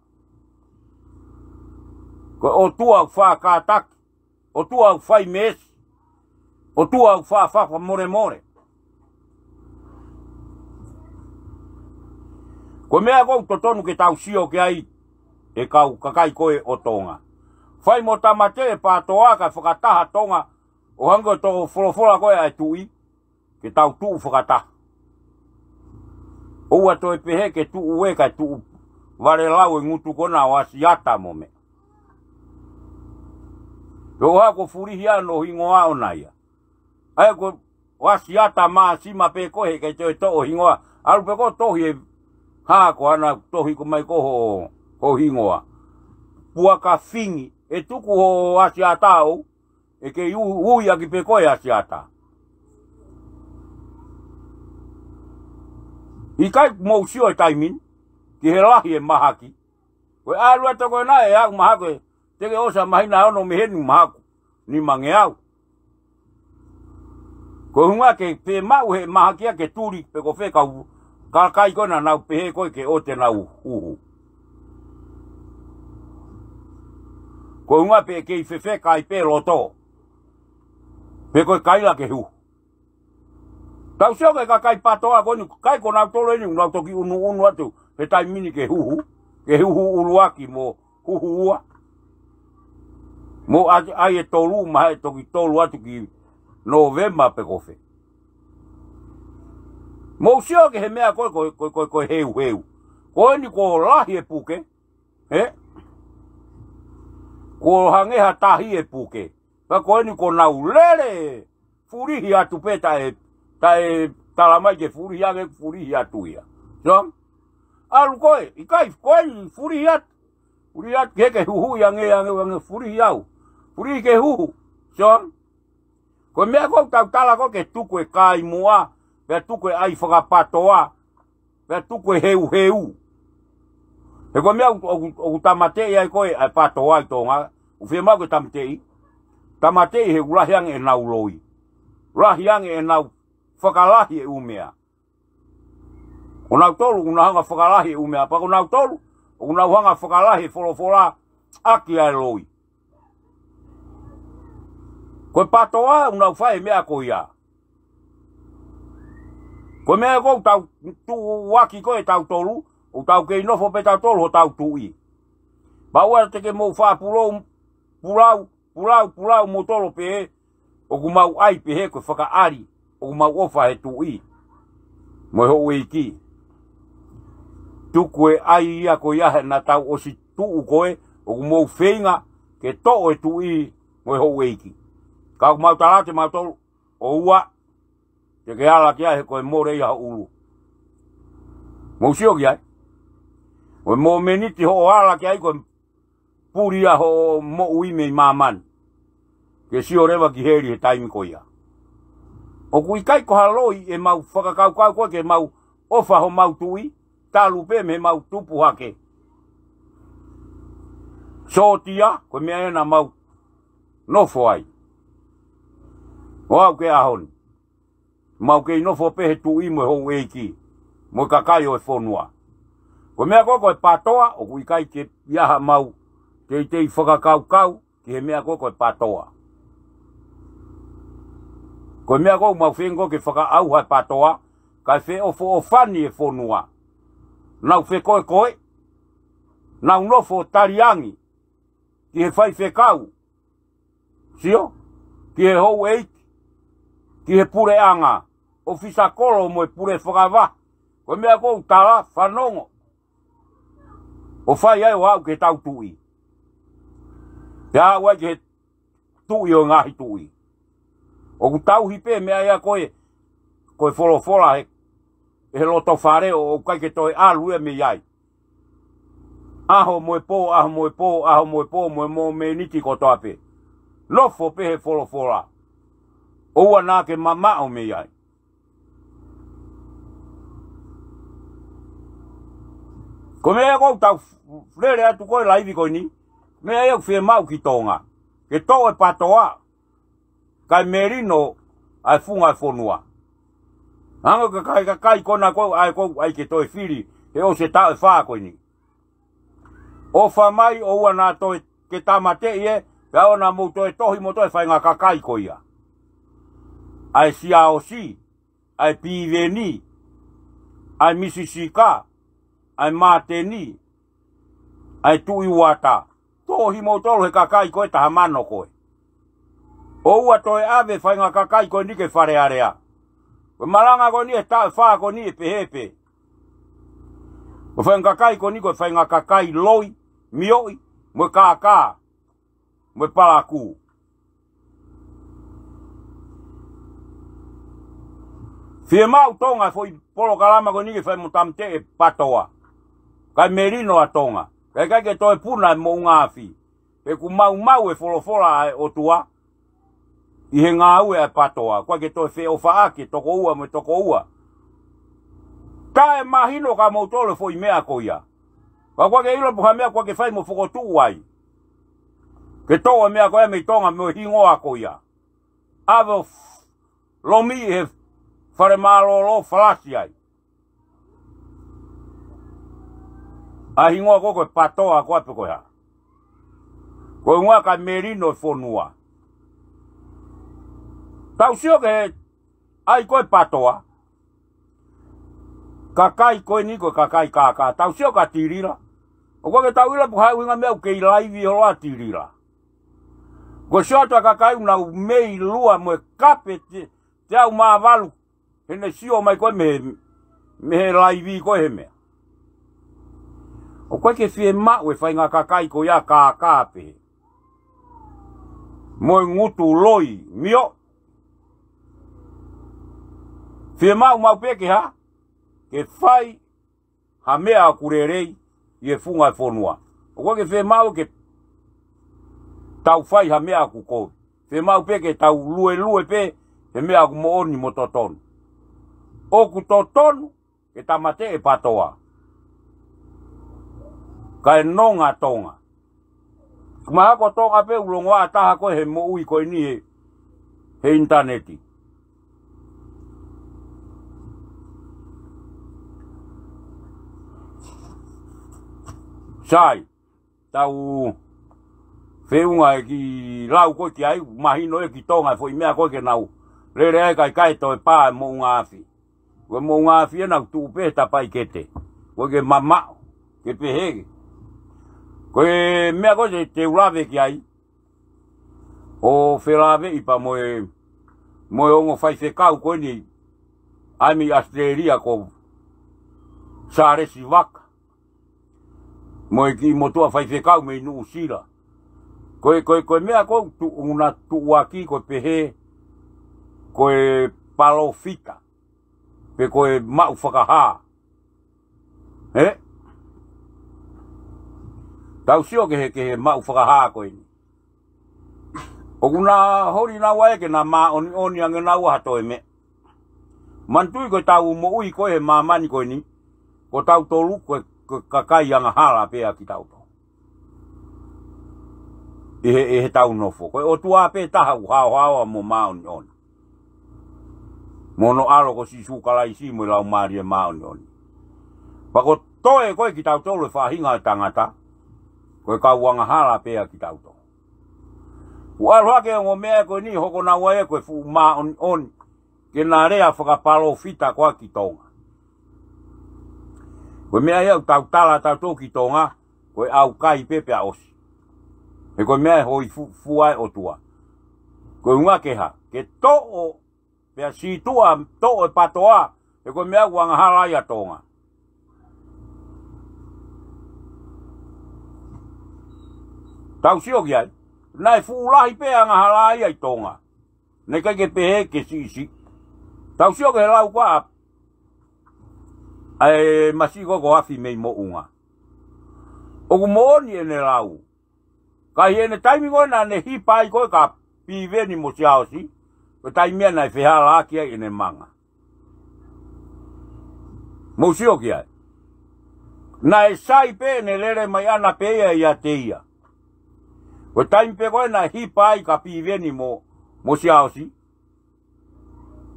Ko e ʻOtua ʻoku fakataki. ʻOtua ʻoku fai meesi. ʻOtua ʻoku fa-, fa-, fakamolemole. Ko e meʻa ʻoku totonu ke tau sio ki ai, ʻe kau kakai ko ē ʻo Tonga. Fai mo tāmateʻi e PATOA kae fakataha Tonga, ʻo hangē ko e toko folofola ko ē ʻa e tuʻi, ke tau tuʻu fakataha. ʻOua toe pehē ke tuʻu ē kae tuʻu valelau e ngutu ko ena ʻo Asiata mo meʻa. Pea ʻoua ko e fulihi ʻa hono hingoa ʻona ia. ʻA ia ko ʻo Asiata Māsima pē ko ē he ʻikai toe toʻo hingoa. ʻAlu pē ko e tohi e hā ko ʻena tohi ko mai ko ho, ho hingoa. Puaka Fingi, ʻe tuku ho Asiata ʻo ʻe kei u-, ui ʻaki pē koe Asiata. ʻIkai mou sio he taimi ni, ki he lahi e mahaki. Ko e ʻalu atu ko ena ʻe au mahaki, te ke ʻosi ʻa e māhina ono mei heni mahaki, nimangeau. Ko e ʻuhinga ke pē maʻu he mahaki ia ke tuli pē ko fē kau kakai ko ena naʻa nau pehē ko ē ke ʻoua te nau huhu. Ko e ʻuhinga pē kei fefeka ai pē loto. Pē ko e kaila ke huhu. Tau sio ki he kakai PATOA ko eni, ʻikai ko nautolu eni, nau toki unuunu atu he taimi ni ke huhu, ke huhu ʻuluaki mo huhu ua. Mo ʻai, ʻai e tolu, mahalo ʻe toki tolu atu ki Nōvema pē ko fē. Mou sio ki he meʻa ko ē, ko, ko, ko, ko e heuheu. Ko eni kuo lahi e puke, ē? Kuo hangē ha tahi e puke. Pea ko eni kuo nau lele, fulihi atu pē taʻe, taʻe tala mai ke fulihi ange, fulihi atu ia. Sio? ʻAlu ko ē, ʻikai, ko eni fulihi atu. Fulihi atu ke, ke huhuʻi ange, ange, ange, fulihi au. Fulihi ke huhu. Sio? Ko e meʻa ʻoku tau tala ko ē ke tuku e kāimuʻa, pea tuku e ʻai fakapatoa, pea tuku e heuheu. He ko e meʻa ʻoku, ʻoku, ʻoku tāmateʻi ai ko ē ʻa e PATOA ʻi Tonga, ʻoku fiemaʻu ke tāmateʻi. Tāmateʻi he ʻoku lahi ange ʻenau loi. Lahi ange ʻenau fakalahi e ʻū meʻa. Ko nautolu, ʻoku nau hanga fakalahi e ʻū meʻa. Pea ko nautolu, ʻoku nau hanga fakalahi e folofola ʻaki ʻa e loi. Ko e PATOA, ʻoku nau fai e meʻa ko ia. Ko e meʻa ko ē ʻoku tau tuʻuaki ko ē tautolu, ʻoku tau kei nofo pē tautolu hotau tuʻi. Pea ʻoua te ke mou faʻa pulau, pulau, pulau, pulau moutolu pē, ʻoku mau ʻai pehē ko e fakaʻali, ʻoku mau ʻofa he tuʻi. Mo e houʻeiki. Tuku e ʻai ia ko ia he naʻa tau ʻosi tuʻu ko ē, ʻoku mou feinga, ke toʻo e tuʻi, mo e houʻeiki. Ka ʻoku mau tala atu mautolu, ʻoua, te ke ala ki ai he ko e mole ia ho ʻulu. Mou sio ki ai. Ko e mōmeniti hoʻo ala ki ai ko e puli ia hoʻo moʻui mei māmani. Ke sio leva ki heli he taimi ko ia. ʻOku ʻikai ko ha loi ʻemau fakakaukau ko ē ke mau ʻofa homau tuʻi, talu pē mei heʻemau tupu hake. Sōtia, ko e meʻa ena mau nofo ai. ʻO aʻu ki he ʻaho ni. Mau kei nofo pē he tuʻi mo e houʻeiki, mo e kakai ʻo e fonua. Ko e meʻa ko ē ko e PATOA, ʻoku ʻikai ke ʻi ai haʻamau teitei fakakaukau ki he meʻa ko ē ko e PATOA. Ko e meʻa ko ē ʻoku mau feinga ko ē ke fakaʻauha e PATOA, kae feʻofoʻofani e fonua. Nau fekoekoe, nau nofo taliangi ki he faifekau, sio, ki he houʻeiki, ki he puleʻanga, ʻofisa kolo mo e pule fakavahe. Ko e meʻa ʻoku ou tala, fanongo. ʻO fai ai ʻo aʻu ki he tau tuʻi. Pea aʻu ai ki he tuʻi ʻo e ngaahi tuʻi. ʻOku tauhi pē meʻa ia ko ē, ko e folofola he, he loto fale ʻo, ʻoku ʻikai ke toe ʻalu ia mei ai. ʻAho mo e pō, ʻaho mo e pō, ʻaho mo e pō, mo e mōmeniti kotoa pē. Nofo pē he folofola. ʻOua naʻa ke mamaʻo mei ai. Ko e meʻa ia ʻoku ou tau lele atu ko e laivi ko eni. Meʻa ia ʻoku fiemaʻu ki Tonga. Ke toʻo e PATOA. Kae melino ʻa e funga e fonua. Hangē ko e kakai, kakai ko ena ko ē ʻoku ʻai ke toe fili he ʻosi e taʻu ʻe fā ko eni. ʻOfa mai ʻoua naʻa toe ke tāmateʻi ē, pea ʻoua naʻa mou toe tohi mo toe faʻahinga kakai ko ia. ʻA e Siaosi, ʻa e Piveni, ʻa e Misisika, ʻa e Māteni, ʻa e Tuʻi Uata. Tohi moutolu he kakai ko ē taha mano ko ē. ʻOua toe ʻave faʻahinga kakai ko eni ke Fale Alea. Ko e malanga ko eni he taʻu ʻe fā ko eni ʻe pehē pē. Ko e faʻahinga kakai ko eni ko e faʻahinga kakai loi, mioʻi, mo e kākā, mo e palakū. Fiemaʻu Tonga e foʻi polokalama ko eni ke fai mo tāmateʻi e PATOA. Kae melino ʻa Tonga. Kae ʻikai ke toe puna e moʻunga afi. He ʻoku maumau e folofola ʻa e ʻOtua ʻi he ngāue ʻa e PATOA. ʻOku ʻikai ke toe feʻofaʻaki e toko ua mo e toko ua. Taʻemahino kia moutolu e foʻi meʻa ko ia. Ka ʻoku ʻikai ke ʻilo pe ko e hā e meʻa ʻoku ʻikai ke fai mo fokotuʻu ai. Ke toʻo e meʻa ko ia mei Tonga mo e hingoa ko ia. ʻAve ʻo f-, lomi he fale mālōlō falasi ai. ʻA e hingoa ko ē ko e PATOA ko ē pe ko e hā. Ko e ʻuhinga kae melino e fonua. Tau sio ki he ʻai ko ē PATOA. Kakai ko eni ko e kakai kākā. Tau sio kia Tilila. ʻOku ʻikai ke tau ʻilo pe ko e hā e ʻuhinga meʻa ʻoku kei laivi holo ʻa Tilila. Ko e sio atu ʻa e kakai ʻoku nau mei lua mo e kape te, teau mā valu. He naʻe sio mai ko ē mei, mei he laivi ko ē he meʻa. ʻOku ʻikai ke fiemaʻu e faʻahinga kakai ko ia kākā pē. Mo e ngutu loi, mioʻi. Fiemaʻu maʻu pē ke hā? Ke fai ha meʻa ʻoku lelei ʻi he funga e fonua. ʻOku ʻikai ke fiemaʻu ke tau fai ha meʻa ʻoku kovi. Fiemaʻu pē ke tau luelue pē he meʻa ʻoku moʻoni mo totonu. ʻOku totonu ke tāmateʻi e PATOA. Kae nonga Tonga. Mahalo ko Tonga pē ʻoku longoaʻa taha ko ē he moʻui ko eni he, he ʻinitaneti. Sai, tau feʻunga e kiʻi lau ko ē ki ai, mahino ē ki Tonga e foʻi meʻa ko ē ke nau lele ai kae ʻikai toe pā e moʻunga afi. Ko e moʻunga afi ena ʻoku tuʻu pē he tapaʻi kete. ʻOku ʻikai ke mamaʻo, ke pehē. Ko e meʻa ko ē te, te u lave ki ai, ʻo felāveʻi pea mo e, mo e ongo faifekau ko eni, ʻa e mei ʻAositelēlia ko Sālesi Vaka. Mo e kiʻi motuʻa faifekau mei Nuʻusila. Ko e, ko e, ko e meʻa ko ē ʻoku tuʻu, ʻoku na tuʻuaki ko e pehē, ko e palōfita. Pe ko e maʻu fakahā. Ē? Tau sio ki he, ki he maʻu fakahā ko eni. ʻOku na holi naua ē ke na māʻoniʻoni ange naua ha toe meʻa. Manatuʻi ko ʻetau moʻui ko ē he māmani ko eni, ko tautolu ko e, ko e kakai angahala pē ʻa kitautolu. ʻI he, ʻi heʻetau nofo. Ko e ʻOtua pē taha ʻoku haohaoa mo māʻoniʻoni. Mo hono ʻAlo ko Sīsū Kalaisi mo e Laumālie Māʻoniʻoni. Pea ko e toe ko ē kitautolu e faʻahinga ʻo e tangata, ko e kau angahala pē ʻa kitautolu. ʻOku ʻalu hake e ongo meʻa ko eni hoko naua ia ko e fuʻu māʻoniʻoni, ke na lea fakapalōfita ko ē ki Tonga. Ko e meʻa ia ʻoku tau tala tautolu ki Tonga, ko e ʻaukai pē pea ʻosi. He ko e meʻa ʻe hōifua ai e ʻOtua. Ko e ʻuhinga ke hā, ke toʻo, pea sītuʻa toʻo e PATOA, he ko e meʻa ʻoku angahala ai ʻa Tonga. Tau sio ki ai, naʻe fuʻu lahi pē angahala ai ʻa Tonga. Naʻe ʻikai ke pehē ke siʻisiʻi. Tau sio ki he lau ko ē ʻa e masiʻi ko ē ko Afi mei Moʻunga. ʻOku moʻoni ʻene lau. Ka ʻi heʻene taimi ko ē naʻa ne hipa ai ko ē kia Piveni mo Siaosi, ko e taimi ia naʻe fehālaaki ai ʻene manga. Mou sio ki ai. Naʻe sai pē ʻene lele mai ʻana pē ia ʻiate ia. Ko e taimi pē ko ē naʻe hipa ai kia Piveni mo, mo Siaosi,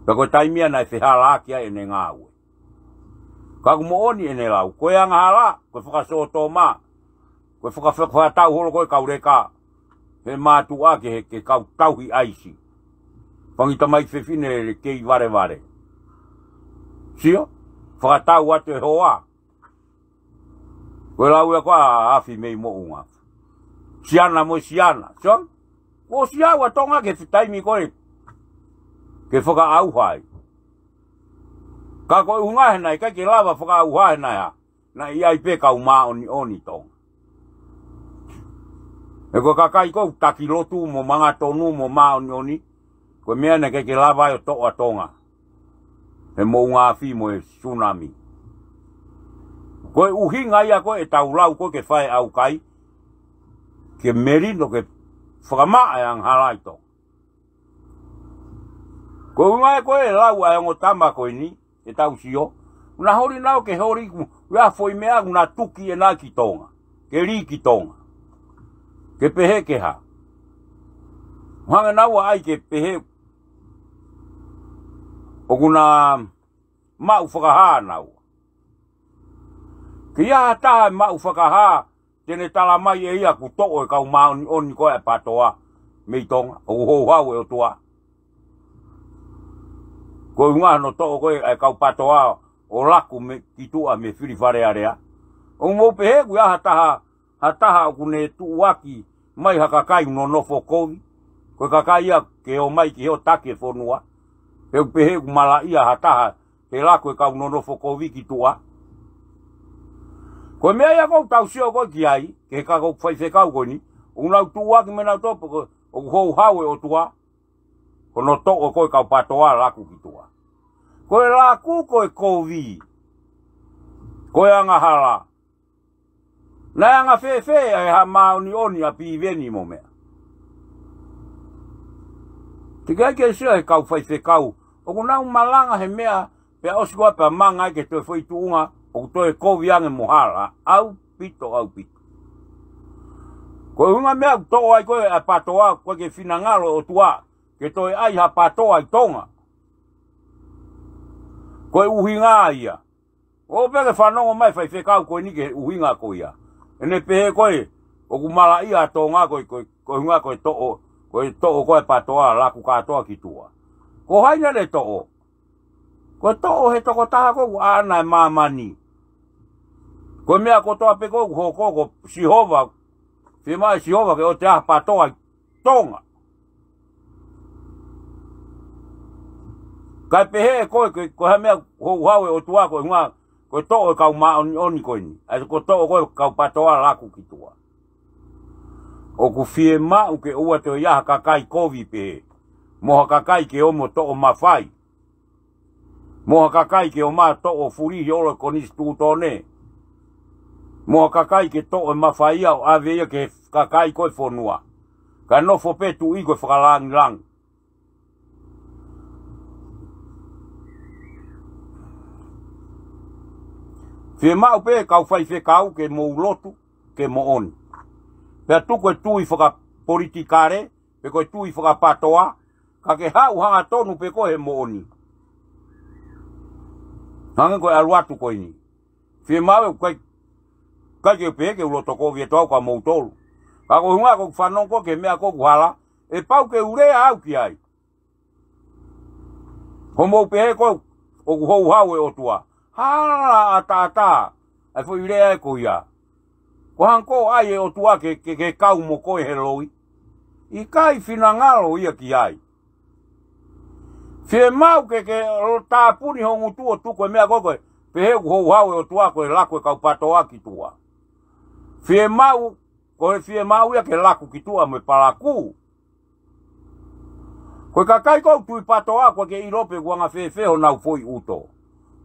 pea ko e taimi ia naʻe fehālaaki ai ʻene ngāue. Ka ʻoku moʻoni ʻene lau, ko e angahala, ko e fakasōtoma, ko e faka-, faka-, fakatau holo ko ē kau leka, he mātuʻa ke, ke kau tauhi ʻaisi. Fanga tamaiki fefine kei valevale. Sio, fakatau atu e hoa. Ko e lau ia ko ē ʻa Afi mei Moʻunga. Siana mo Siana. Sio? Kuo ʻosi aʻu ʻa Tonga ki he taimi ko ē ke fakaʻauha ai. Ka ko e ʻuhinga he naʻe ʻikai ke lava fakaʻauha he naʻe hā? Naʻe ʻi ai pē kau māʻoniʻoni Tonga. He ko e kakai ko ē ʻoku taki lotu mo manga tonu mo māʻoniʻoni, ko e meʻa naʻe ʻikai ke lava ai ʻo toʻo ʻa Tonga he moʻunga afi mo e sunami. Ko e ʻuhinga ia ko ē ʻetau lau ko ē ke fai ʻaukai, ke melino ke fakamaʻa e angahala ʻi Tonga. Ko e ʻuhinga ia ko ē ʻe lau ʻa e ongo tama ko eni, ʻetau sio, naʻa holi nau ke holi ku, ʻa e foʻi meʻa ʻoku na tuki ʻena ki Tonga, ke lī ki Tonga. Ke pehē ke hā? Hanga naua ai ke pehē ʻoku na maʻu fakahā naua. Ke ʻi ai ha taha ʻe maʻu fakahā, te ne tala mai ʻe ia kuo toʻo e kau māʻoniʻoni ko ē ʻa e PATOA mei Tonga, ʻoku houhau e ʻOtua. Ko e ʻuhinga hono toʻo ko ē ʻa e kau PATOA ʻo laku mei ki tuʻa mei Fili Fale Alea. ʻOku mou pehē kuo ʻi ai ha taha, ha taha ʻoku ne tuʻuaki mai ha kakai ʻoku nonofo kovi. Ko e kakai ia ke ō mai ke ō ʻo taki e fonua. He ʻoku pehē kuo malaʻia ha taha he laku e kau nonofo kovi ki tuʻa. Ko e meʻa ia ʻoku tau sio ko ē ki ai, ki he kau faifekau ko eni, ʻoku nau tuʻuaki mei nautolu pe ko e ʻoku houhau e ʻOtua, ko hono toʻo ko ē kau PATOA laku ki tuʻa. Ko e laku ko e kovi, ko e angahala. Naʻe anga fēfē ʻa e hā māʻoniʻoni ʻa Piveni mo meʻa? Teʻeki ai ke sio he kau faifekau, ʻoku nau malanga he meʻa, pea ʻosi ko ē pea manga ai ke toe foʻi tuʻunga, ʻoku toe kovi ange mo hala, ʻaupito, ʻaupito. Ko e ʻuhinga meʻa ʻoku toʻo ai ko ē ʻa e PATOA, ʻoku ʻikai ke finangalo e ʻOtua ke toe ʻai ha PATOA ʻi Tonga. Ko e ʻuhinga ia. ʻO pea ke fanongo mai faifekau ko eni ki he ʻuhinga ko ia. ʻEne pehē ko ē, ʻoku malaʻia ʻa Tonga ko e, ko e, ko e ʻuhinga ko e toʻo, ko e toʻo ko ē ʻa e PATOA laku kātoa ki tuʻa. Ko hai naʻa ne toʻo? Ko e toʻo he tokotaha ko ē ʻoku ʻaʻana e māmani. Ko e meʻa kotoa pē ko ē ʻoku hoko ko Sihova, fiemaʻu ʻe Sihova ke ʻoua te ʻi ai ha PATOA ʻi Tonga. Kae pehē ʻe koe, ko e, ko e hā e meʻa ʻoku houhau e ʻOtua ko e ʻuhinga, ko e toʻo e kau māʻoniʻoni ko eni. ʻA ia ko e toʻo ko ē kau PATOA laku ki tuʻa. ʻOku fiemaʻu ke ʻoua toe ʻi ai ha kakai kovi pehē. Mo ha kakai ke ō mo toʻo mafai. Mo ha kakai ke ō mai ʻo toʻo fulihi ʻo e konisitūtone. Mo ha kakai ke toʻo e mafai ia ʻo ʻave ia ki he kakai ko ē fonua. Kae nofo pē tuʻi ko e fakalangilangi. Fiemaʻu pē kau faifekau ke mou lotu, ke moʻoni. Pea tuku e tui fakapolitikale, pe ko e tui fakapatoa, ka ke haʻu hangatonu pē koe he moʻoni. Hangē ko e ʻalu atu ko eni. Fiemaʻu ʻe ʻikai, ʻikai ke pehē ke u loto kovi atu au kia moutolu. Ka ko e ʻuhinga ʻoku ou fanongo ki he meʻa ʻoku hala, ʻe pau ke u lea au ki ai. Hoʻomou pehē ko ē ʻoku houhau e ʻOtua. Hala ʻataʻatā ʻa e foʻi lea ē ko ia. Ko e hangē ʻoku ʻai e ʻOtua ke, ke, ke kau mo koe he loi. ʻIkai, finangalo ia ki ai. Fiemaʻu ke, ke lo tāpuni ho ngutu ʻo tuku e meʻa ko ē ko ē pehē ʻoku houhau e ʻOtua ko e laku e kau patoa ki tuʻa. Fiemaʻu, ko e fiemaʻu ia ke laku ki tuʻa mo e palakū. Ko e kakai ʻoku tui patoa ʻoku ʻikai ke ʻilo pe ʻoku anga fēfē honau foʻi ʻuto.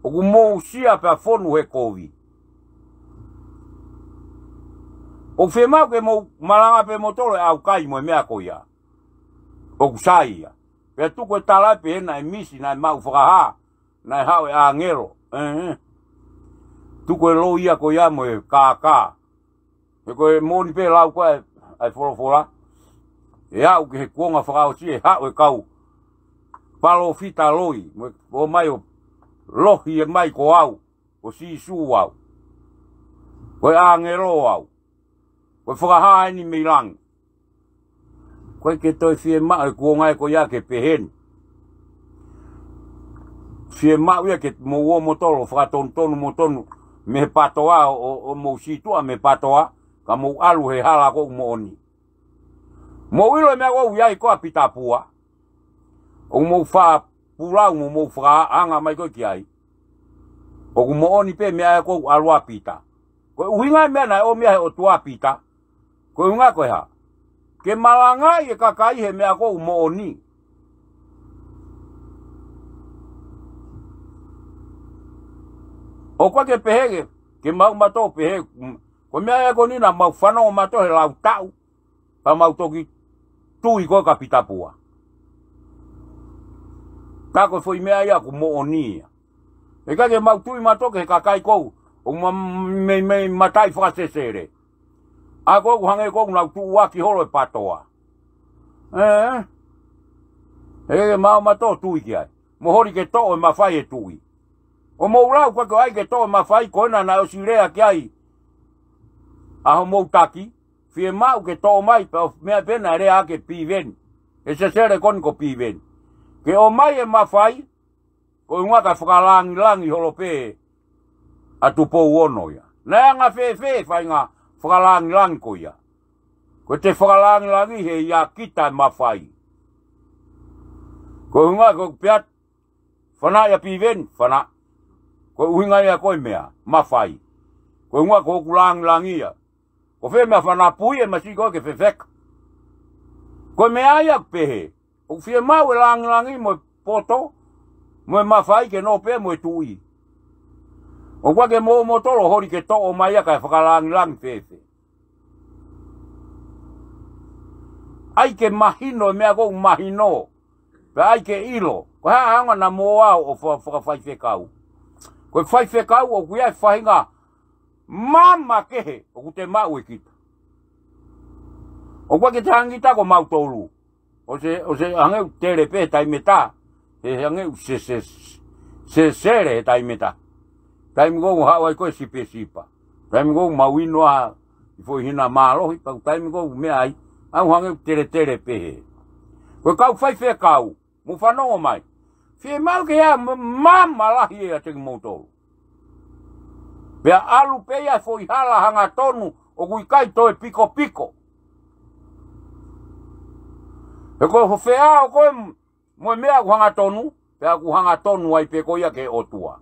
ʻOku mou sia pea fonu he kovi. ʻOku fiemaʻu ke mou malanga pē moutolu e ʻaukai mo e meʻa ko ia. ʻOku sai ia. Pea tuku e tala pē naʻe misi, naʻe maʻu fakahā, naʻe haʻu e ʻāngelo. ʻE, ʻe. Tuku e loi ia ko ia mo e kākā. He ko e moʻoni pē lau ko ē ʻa e folofola. ʻE aʻu ki he kuonga fakaʻosi ʻe haʻu e kau palōfita loi. Mo e ō mai ʻo lohi e mai ko au. Ko Sīsū au. Ko e ʻāngelo au. Ko e fakahā eni mei langi. ʻOku ʻikai ke toe fiemaʻu e kuonga ē ko ia ke pehē ni. Fiemaʻu ia ke mou ō moutolu ʻo fakatonutonu moutolu mei he patoa ʻo, ʻo, ʻo mou sītuʻa mei he patoa, ka mou ʻalu he hala ʻoku moʻoni. Mou ʻilo e meʻa ʻoku ʻi ai ko ē ʻa Pita Pua. ʻOku mou fakapulau mo mou fakaanga mai ko ē ki ai. ʻOku moʻoni pē meʻa ē ʻoku ʻalu ʻa Pita. Ko e ʻuhinga e meʻa naʻe ʻomi ai he ʻOtua ʻa Pita. Ko e ʻuhinga ko e hā? Ke malangaʻi e kakai he meʻa ʻoku moʻoni. ʻOku ʻikai ke pehē ke, ke mau mato pehē, mm, ko e meʻa ē ko eni naʻa mau fanongo mato he lau taʻu. Pea mau toki tui ko ē kia Pita Pua. Ka ko e foʻi meʻa ia ʻoku moʻoni ia. ʻIkai ke mau tui mato ki he kakai ʻoku, ʻoku ma-, mei, mei mataʻi fakasesele. ʻA ē ʻoku hangē ʻoku nau tuʻuaki holo e patoa. ʻE? ʻE ke mau mato tui ki ai. Mo holi ke toʻo e mafai e tuʻi. ʻO mou lau ko ē ko ai ke toʻo e mafai ko ena naʻe ʻosi lea ki ai ʻa homou taki, fiemaʻu ke toʻo mai pea ʻo meʻa pē naʻe lea ʻaki ʻe Piveni. ʻE sesele ko eni ko Piveni. Ke ʻomai e mafai, ko e ʻuhinga kae fakalāngilangi holo pē ʻa Tupou Ono ia. Naʻe anga fēfē e faʻahinga fakalāngilangi ko ia. Ko e te fakalāngilangi he ʻia kita e mafai. Ko e ʻuhinga ko e pea fanaʻi ʻa Piveni, fanaʻi. Ko e ʻuhinga ia ko e meʻa, mafai. Ko e ʻuhinga ko hoku lāngilangi ia. Ko fē meʻa fana pui e masi ko ē ke fefeka. Ko e meʻa ia pehē. ʻOku fiemaʻu e lāngilangi mo e poto, mo e mafai ke nofo pē mo e tuʻi. ʻOku ʻikai ke mou moutolu holi ke toʻo mai ia kae fakalāngilangi fēfē. ʻAi ke mahino e meʻa ʻoku mahino. Pea ʻai ke ʻilo. Ko e hā e anga naʻa mou ō ʻo fa-, fakafaifekau. Ko e faifekau ʻoku ʻi ai e faʻahinga maama kehe ʻoku te maʻu ʻe kita. ʻOku ʻikai ke te hangē kita ko mautolu. ʻO se, ʻo se hangē ʻoku tele pē he taimi ʻe taha. He hangē ʻoku se, se, se sele he taimi ʻe taha. Taimi ʻoku haʻu ai ko e sipesipa. Taimi ʻoku mau inu ʻa e foʻi hina mālohi, pea ko e taimi ʻoku meʻa ai. ʻOku hangē ʻoku teletele pē he. Ko e kau faifekau. Mou fanongo mai. Fiemaʻu ke ʻi ai ma-, maama lahi ʻiate kimoutolu. Pea ʻalu pē ia foʻi hala hangatonu ʻoku ʻikai toe pikopiko. He ko e feʻao ko ē mo e meʻa ʻoku hangatonu, pea ʻoku hangatonu ai pē ko ia ki he ʻOtua.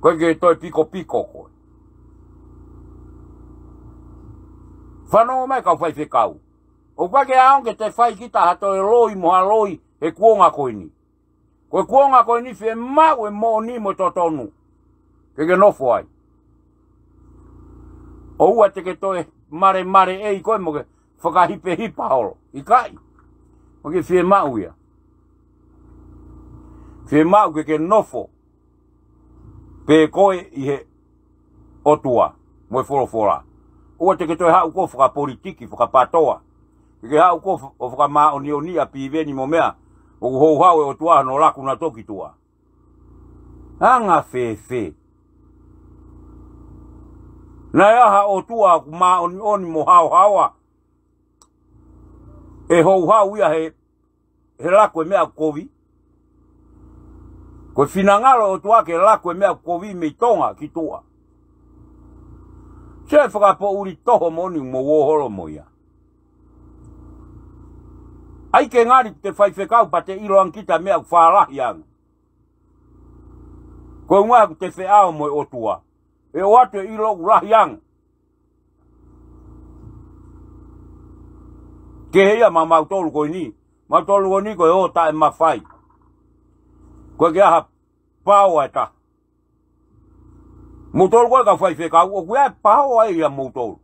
ʻOku ʻikai ke toe pikopiko koe. Fanongo mai kau faifekau. ʻOku ʻikai ke ʻaonga ke te fai kita ha toe loi mo ha loi he kuonga ko eni. Ko e kuonga ko eni fiemaʻu e moʻoni mo e totonu. Ke ke nofo ai. ʻOua te ke toe malemale ʻei koe mo ke fakahipehipa holo. ʻIkai. ʻOku ʻikai ke fiemaʻu ia. Fiemaʻu ke ke nofo pē koe ʻi he ʻOtua mo e folofola. ʻOua te ke toe haʻu koe ʻo fakapolitiki, fakapatoa. Ke ke haʻu koe ʻo fakamāʻoniʻoni ʻa Piveni mo meʻa. ʻOku houhau e ʻOtua hono laku naʻa toki tuʻa. Anga fēfē. Naʻe ʻi ai ha ʻOtua ʻoku māʻoniʻoni mo haohaoa. ʻE houhau ia he he laku e meʻa kovi. Ko e finangalo ʻOtua ke laku e meʻa kovi mei Tonga ki tuʻa. Se fakapoʻuli toho moʻoni mo uoholo mo ia. ʻAi ke ngali te faifekau pea te ʻilo ange kita meʻa fālahi ange. Ko e ʻuhinga ʻoku te feʻao mo e ʻOtua. ʻE ʻoatu e ʻilo ʻoku lahi ange. Kehe ia maʻa mautolu ko eni. Mautolu ko eni ko e ō taʻe mafai. Ko e ke aha pao ai ta. Moutolu ko e kau faifekau, ʻoku ʻi ai e pao ai ia moutolu.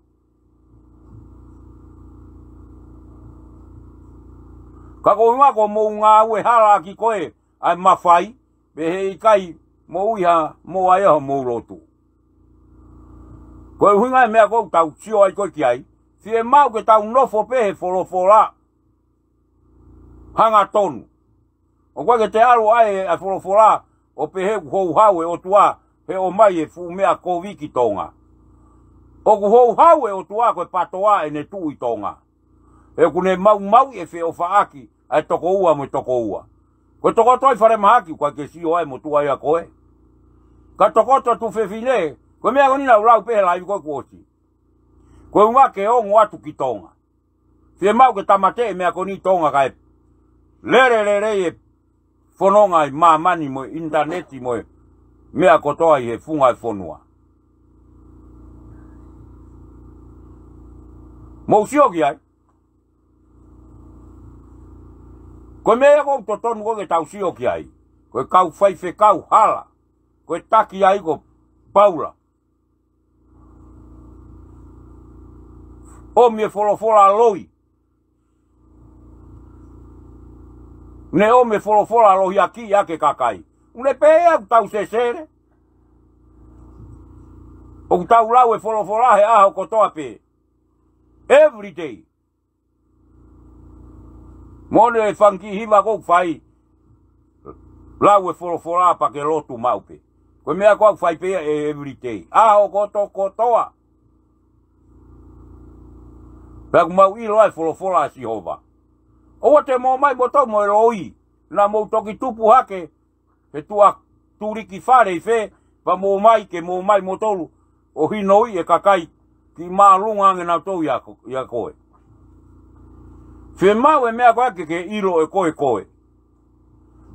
Ka ko e ʻuhinga ko hoʻomou ngāue hala ʻaki ko ē ʻa e mafai, pea heʻikai moʻui ha moʻua ia hoʻomou lotu. Ko e ʻuhinga e meʻa ʻoku tau sio ai ko ē ki ai, fiemaʻu ke tau nofo pē he folofola hangatonu. ʻOku ʻikai ke te ʻalu ʻa e, ʻa e folofola ʻo pehē ʻoku houhau e ʻOtua he ʻomai e fuʻu meʻa kovi ki Tonga. ʻOku houhau e ʻOtua ko e PATOA ʻene tuʻu ʻi Tonga. He ʻoku ne maumauʻi e feʻofaʻaki ʻa e tokoua mo e tokoua. Ko e tokoto ʻi falemahaki, ʻoku ʻikai ke sio ai motuʻa ia ko ē. Ka tokoto tuofefine, ko e meʻa ko eni naʻa ku lau pē he laivi ko ē kuo ʻosi. Ko e ʻuhinga ke ongo atu ki Tonga. Fiemaʻu ke tāmateʻi e meʻa ko eni ʻi Tonga kae lele lelei e fononga ʻi māmani mo e ʻinitaneti mo e meʻa kotoa ʻi he funga e fonua. Mou sio ki ai. Ko e meʻa ia ʻoku totonu ko ē ke tau sio ki ai. Ko e kau faifekau hala. Ko e taki ai ko Paula. ʻOmi e folofola loi. Ne ʻomi e folofola lohiakiʻi ʻa e kakai. ʻOku ne pehē ʻoku tau sesele. ʻOku tau lau e folofola he ʻaho kotoa pē. Every day. Moʻoni e fanga kiʻi hiva ʻoku fai. Lau e folofola pea ke lotu maʻu pē. Ko e meʻa ko ē ʻoku fai pē ia ʻe every day. ʻAho koto kotoa. Pea ʻoku mau ʻilo ʻa e folofola ʻa Sihova. ʻOua te mou ō mai moutolu mo e loi. Naʻa mou toki tupu hake he tuʻa tuliki fale ʻi fē, pea mou ō mai ke mou ō mai moutolu ʻo hinoʻi e kakai kiʻi māʻolunga ange nautolu ʻia ko-, ʻia koe. Fiemaʻu e meʻa ko ē ke ke ʻilo ʻe koe koe.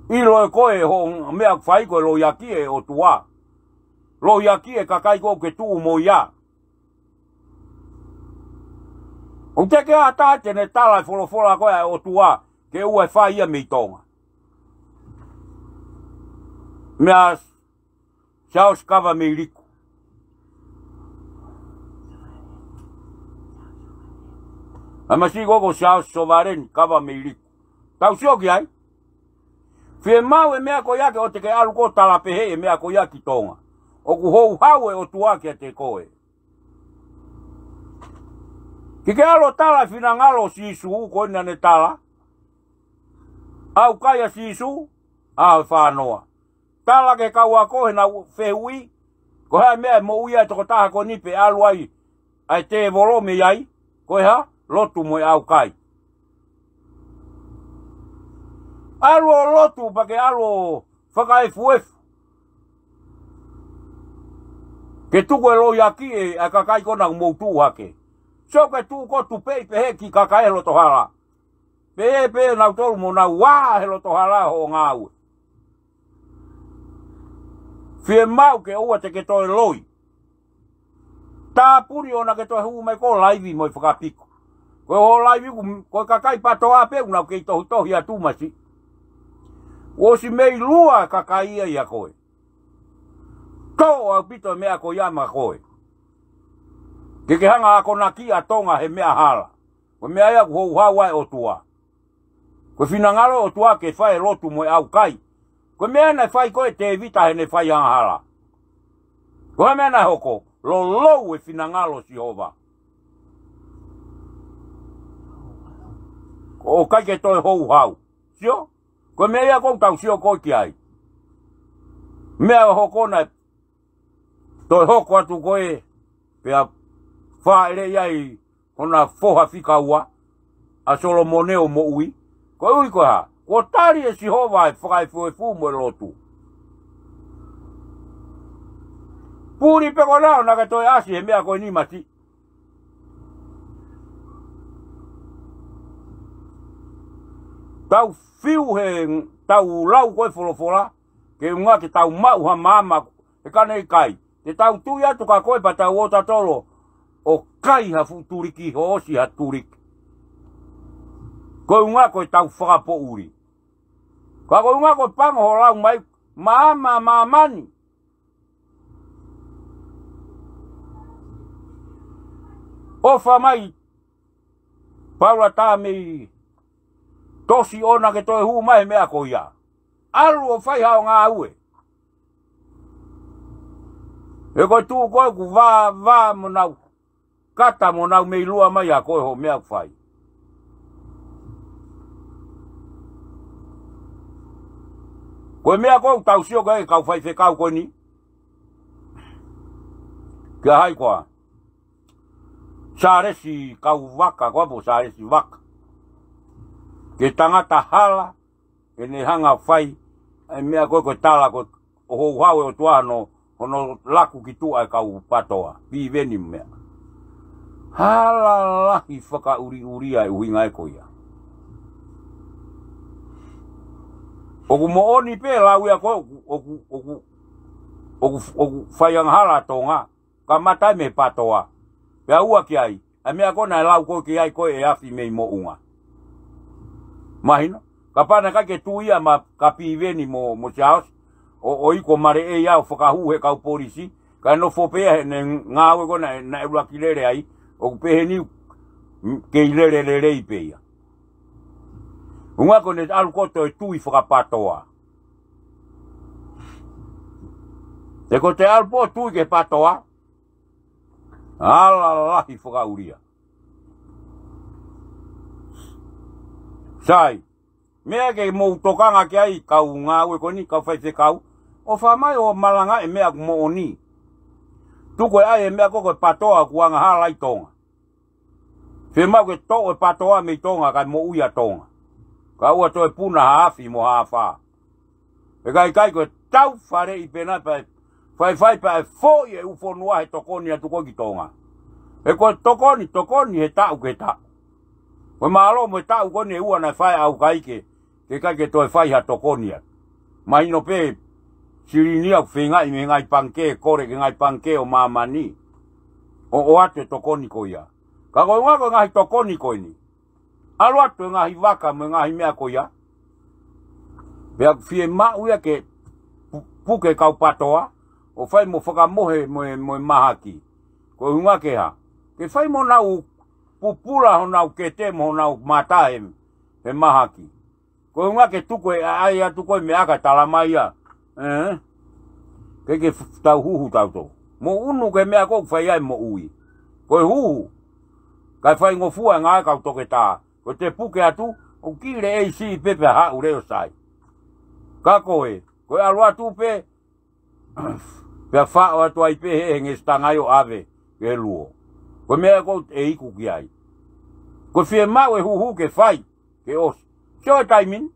ʻIlo ʻe koe hoʻo meʻa ʻoku fai ko e lohiakiʻi e ʻOtua. Lohiakiʻi e kakai ko ē ʻoku ke tuʻu mo ia. ʻOku teʻeki ai ha taha te ne tala e folofola ko ē ʻa e ʻOtua ke ʻoua ʻe fai ia mei Tonga. Meia Siaosi Kavameiliku. ʻA e masiʻi ko ē ko Siaosi Sovaleni Kavameiliku. Tau sio ki ai. Fiemaʻu e meʻa ko ia ke ʻoua te ke ʻalu ʻo tala pehē e meʻa ko ia ki Tonga. ʻOku houhau e ʻOtua kiate koe. Ke ke ʻalu ʻo tala e finangalo ʻo Sīsū ko ena naʻa ne tala. ʻAukai ʻa Sīsū, ʻaho ʻe fā noa. Tala ki he kau ako heʻenau fehuʻi, ko e hā e meʻa ʻe moʻui ai e tokotaha ko eni pe ʻalu ai ʻa e tēvolo mei ai, ko e hā, lotu mo e ʻaukai. ʻAlu ʻo lotu pea ke ʻalu ʻo fakaefuefu. Ke tuku e lohiakiʻi e, ʻa e kakai ko ena ʻoku mou tuʻu hake. Sio ke tuʻu ko ē ʻo tupeʻi pehē ki he kakai he loto hala. Pehē pē nautolu mo nau ā he loto hala hoʻo ngāue. Fiemaʻu ke ʻoua te ke toe loi. Tāpuni ʻoua naʻa ke toe hū mai ko e laivi mo e fakapiko. Ko e hoʻo laivi ʻoku, ko e kakai PATOA pē ʻoku nau kei tohitohi atu masiʻi. ʻOsi mei lua kakai ia ʻia koe. Toʻo ʻaupito e meʻa ko ia maʻa koe. Ke ke hanga ʻo akonakiʻi ʻa Tonga he meʻa hala. Ko e meʻa ia ʻoku houhau ai e ʻOtua. Ko e finangalo e ʻOtua ke fai e lotu mo e ʻaukai. Ko e meʻa naʻe fai ko ē ʻe Tēvita heʻene fai angahala. Ko e meʻa naʻe hoko, lolou e finangalo ʻo Sihova. ʻOku ʻikai ke toe houhau. Sio? Ko e meʻa ia ʻoku tau sio ko ē ki ai. Meʻa ʻoku hoko naʻe toe hoko atu ko ē, pea fāʻeleʻi ai hona foha fika ua, ʻa Solomone ʻo moʻui. Koeʻuhi ko e hā, kuo tali ʻe Sihova e fakaefuefu mo e lotu. Puli pē ko ena ʻoua naʻa ke toe ʻasi he meʻa ko eni masiʻi. Tau fiu he tau lau ko ē folofola, ke ʻuhinga ke tau maʻu ha maama, he ka ne ʻikai. Te tau tui atu kia koe pea tau ō tautolu ʻo kai ha fuʻu tuliki, hoʻo ʻosi ha tuliki. Ko e ʻuhinga ko e tau fakapoʻuli. Ka ko e ʻuhinga ko e pango hoʻo lau mai, maama ʻa māmani. ʻOfa mai, Paula tā mei Tosi ʻona ke toe hū mai he meʻa ko ia. ʻAlu ʻo fai haʻo ngāue. He ko e tuʻu ko ē ʻoku vāvā mo nau kata mo nau meilua mai ʻa koe hoʻo meʻa ʻoku fai. Ko e meʻa ko ē ʻoku tau sio ko ē kau faifekau ko eni. Kia hai koā? Sālesi Kauvaka, ko ē pē Sālesi Vaka. Ko e tangata hala, ʻene hanga fai ʻa e meʻa ko ē ko e tala ko ē ʻoku houhau e ʻOtua hono, hono laku ki tuʻa e kau PATOA, Piveni mo meʻa. Hala lahi fakaʻuliʻulia e ʻuhinga ē ko ia. ʻOku moʻoni pē lau ia ko ē ʻoku, ʻoku, ʻoku, ʻoku, ʻoku fai angahala Tonga. Kamata mei he PATOA. Pea ua ki ai, ʻa e meʻa ko ē naʻe lau ko ē ki ai ko ē ʻe afi mei moʻunga. Mahino? Kapau naʻe ʻikai ke tui ia ma ka Piveni mo, mo Siaosi, ʻo, ʻo iko maleʻei ia ʻo fakahū he kau polisi, kae nofo pē ia heʻene ngāue ko ē naʻe, naʻe ʻuluaki lele ai, ʻoku pehē ni, mm, kei lele lelei pē ia. ʻUhinga ko ʻene ʻalu ko ē ʻo toe tui faka-PATOA. He ko ʻete ʻalu pē ʻo tui ki he PATOA, hala lahi fakaʻulia. Sai, meʻa ke mou tokanga ki ai kau ngāue ko eni, kau faifekau, ʻofa mai ʻo malanga e meʻa ʻoku moʻoni. Tuku e ʻai e meʻa ko ē ko e PATOA ʻoku angahala ʻi Tonga. Fiemaʻu ke toʻo e PATOA mei Tonga kae moʻui ʻa Tonga. Kae ʻoua toe puna ha afi mo ha afā. He ʻikai, ʻikai ko e tau faleʻi pē nai pea faifai pea ʻe foʻi e ʻū fonua he tokoni atu ko ē ki Tonga. He ko e tokoni, tokoni he taʻu ki he taʻu. Ko e mālō mo e taʻu ko eni ʻe ua naʻe fai ʻaukai ke, ke ʻikai ke toe fai ha tokoni atu. Mahino pē silini ʻoku feingaʻi mei he ngaahi pangikē, kole ki he ngaahi pangikē ʻo māmani ʻo, ʻoatu e tokoni ko ia. Ka ko e ʻuhinga ko e ngaahi tokoni ko eni, ʻalu atu e ngaahi vaka mo e ngaahi meʻa ko ia. Pea ʻoku fiemaʻu ia ke pu-, puke kau PATOA, ʻo fai mo fakamohe mo e, mo e mahaki. Ko e ʻuhinga ke hā? Ke fai mo nau pupula honau kete mo honau mata he, he mahaki. Ko e ʻuhinga ke tuku e ʻaʻai atu ko e meʻa ka tala mai ia. ʻE? Ke ke f-, tau huhu tau tō. Mo unu ke meʻa ko ē ʻoku fai ai moʻui. Ko e huhu. Kae faingofua e ngāue kau toketā. Ko ʻete puke atu, ʻoku kile ʻeisi pē pea haʻu leo sai. Ka ko e, ko e ʻalu atu pē, pea faʻo atu ai pē he, he ngesitanga ʻo ʻave ki he luo. Ko e meʻa ko ē ʻe iku ki ai. Ko e fiemaʻu e huhu ke fai, ke ʻosi. Sio e taimi ni,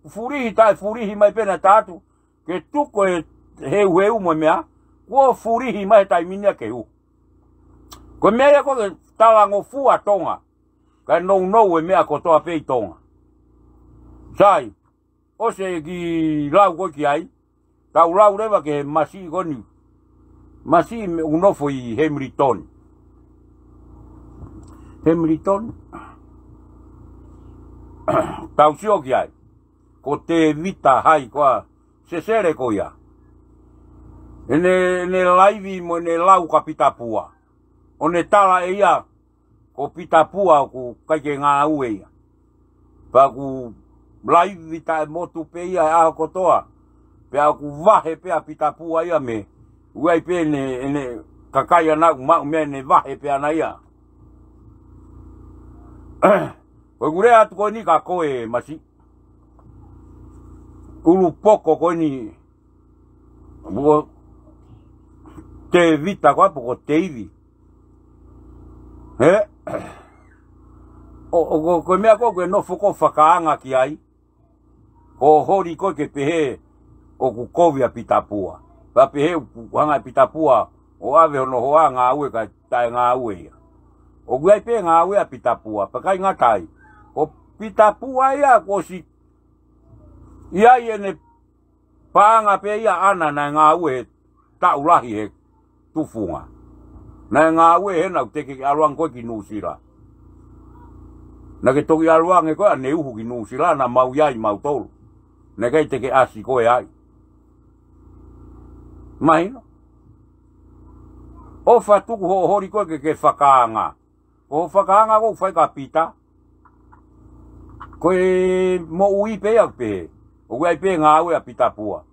fulihi taʻe fulihi mai pē naʻa ta atu, ke tuku e heuheu mo e meʻa, kuo fulihi mai he taimi ni ia ke huhu. Ko e meʻa ia ko ē ke talangofua Tonga, kae nounou e meʻa kotoa pē ʻi Tonga. Sai, ʻosi e kiʻi lau ko ē ki ai, tau lau leva ki he masiʻi ko eni. Masiʻi meʻa ʻoku nofo ʻi Hamilton. Hamilton. Tau sio ki ai. Ko Tēvita hai koā Sesele ko ia. ʻEne, ʻene laivi mo ʻene lau kia Pita Pua. ʻO ne tala ʻe ia, ko Pita Pua ʻoku ʻikai ke ngāue ia. Pea ʻoku laivi taʻemotu pē ia he ʻaho kotoa. Pea ʻoku vahe pē ʻa Pita Pua ia mei he, ʻoku ʻi ai pē ʻene, ʻene kakai ʻana ʻoku maʻu meʻa ʻene vahe pē ʻana ia. Ko ʻeku lea atu ko eni kia koe Masiʻi. ʻUlupoko ko eni. Mo Tēvita ko ē pe ko Teivi. He? ʻO, ʻo, ko, ko e meʻa ko ē ʻoku ke nofo ko ē ʻo fakaanga ki ai. Ko e holi ko ē ke pehē ʻoku kovi ʻa Pita Pua. Pea pehē ʻoku hanga ʻe Pita Pua ʻo ʻave hono hoa ngāue kae taʻengāue ia. ʻOku ʻi ai pē ngāue ʻa Pita Pua, pea ʻikai ngata ai. Ko Pita Pua ia kuo ʻosi ʻi ai ʻene paʻanga pē ia ʻana naʻe ngāue he taʻu lahi he tufunga. Naʻe ngāue he naʻa ku teʻeki ke ʻalu ange ko ē ki Nuʻusila. Naʻa ke toki ʻalu ange ko ē ʻaneuhu ki Nuʻusila naʻa mau ʻi ai mautolu. Naʻe ʻikai te ke ʻasi koe ai. Mahino? ʻOfa tuku hoʻo holi ko ē ke ke fakaanga. Ko hoʻo fakaanga ko ē ʻoku fai kia Pita. Ko e moʻui pē ia ʻoku pehē. ʻOku ʻi ai pē ngāue ʻa Pita Pua.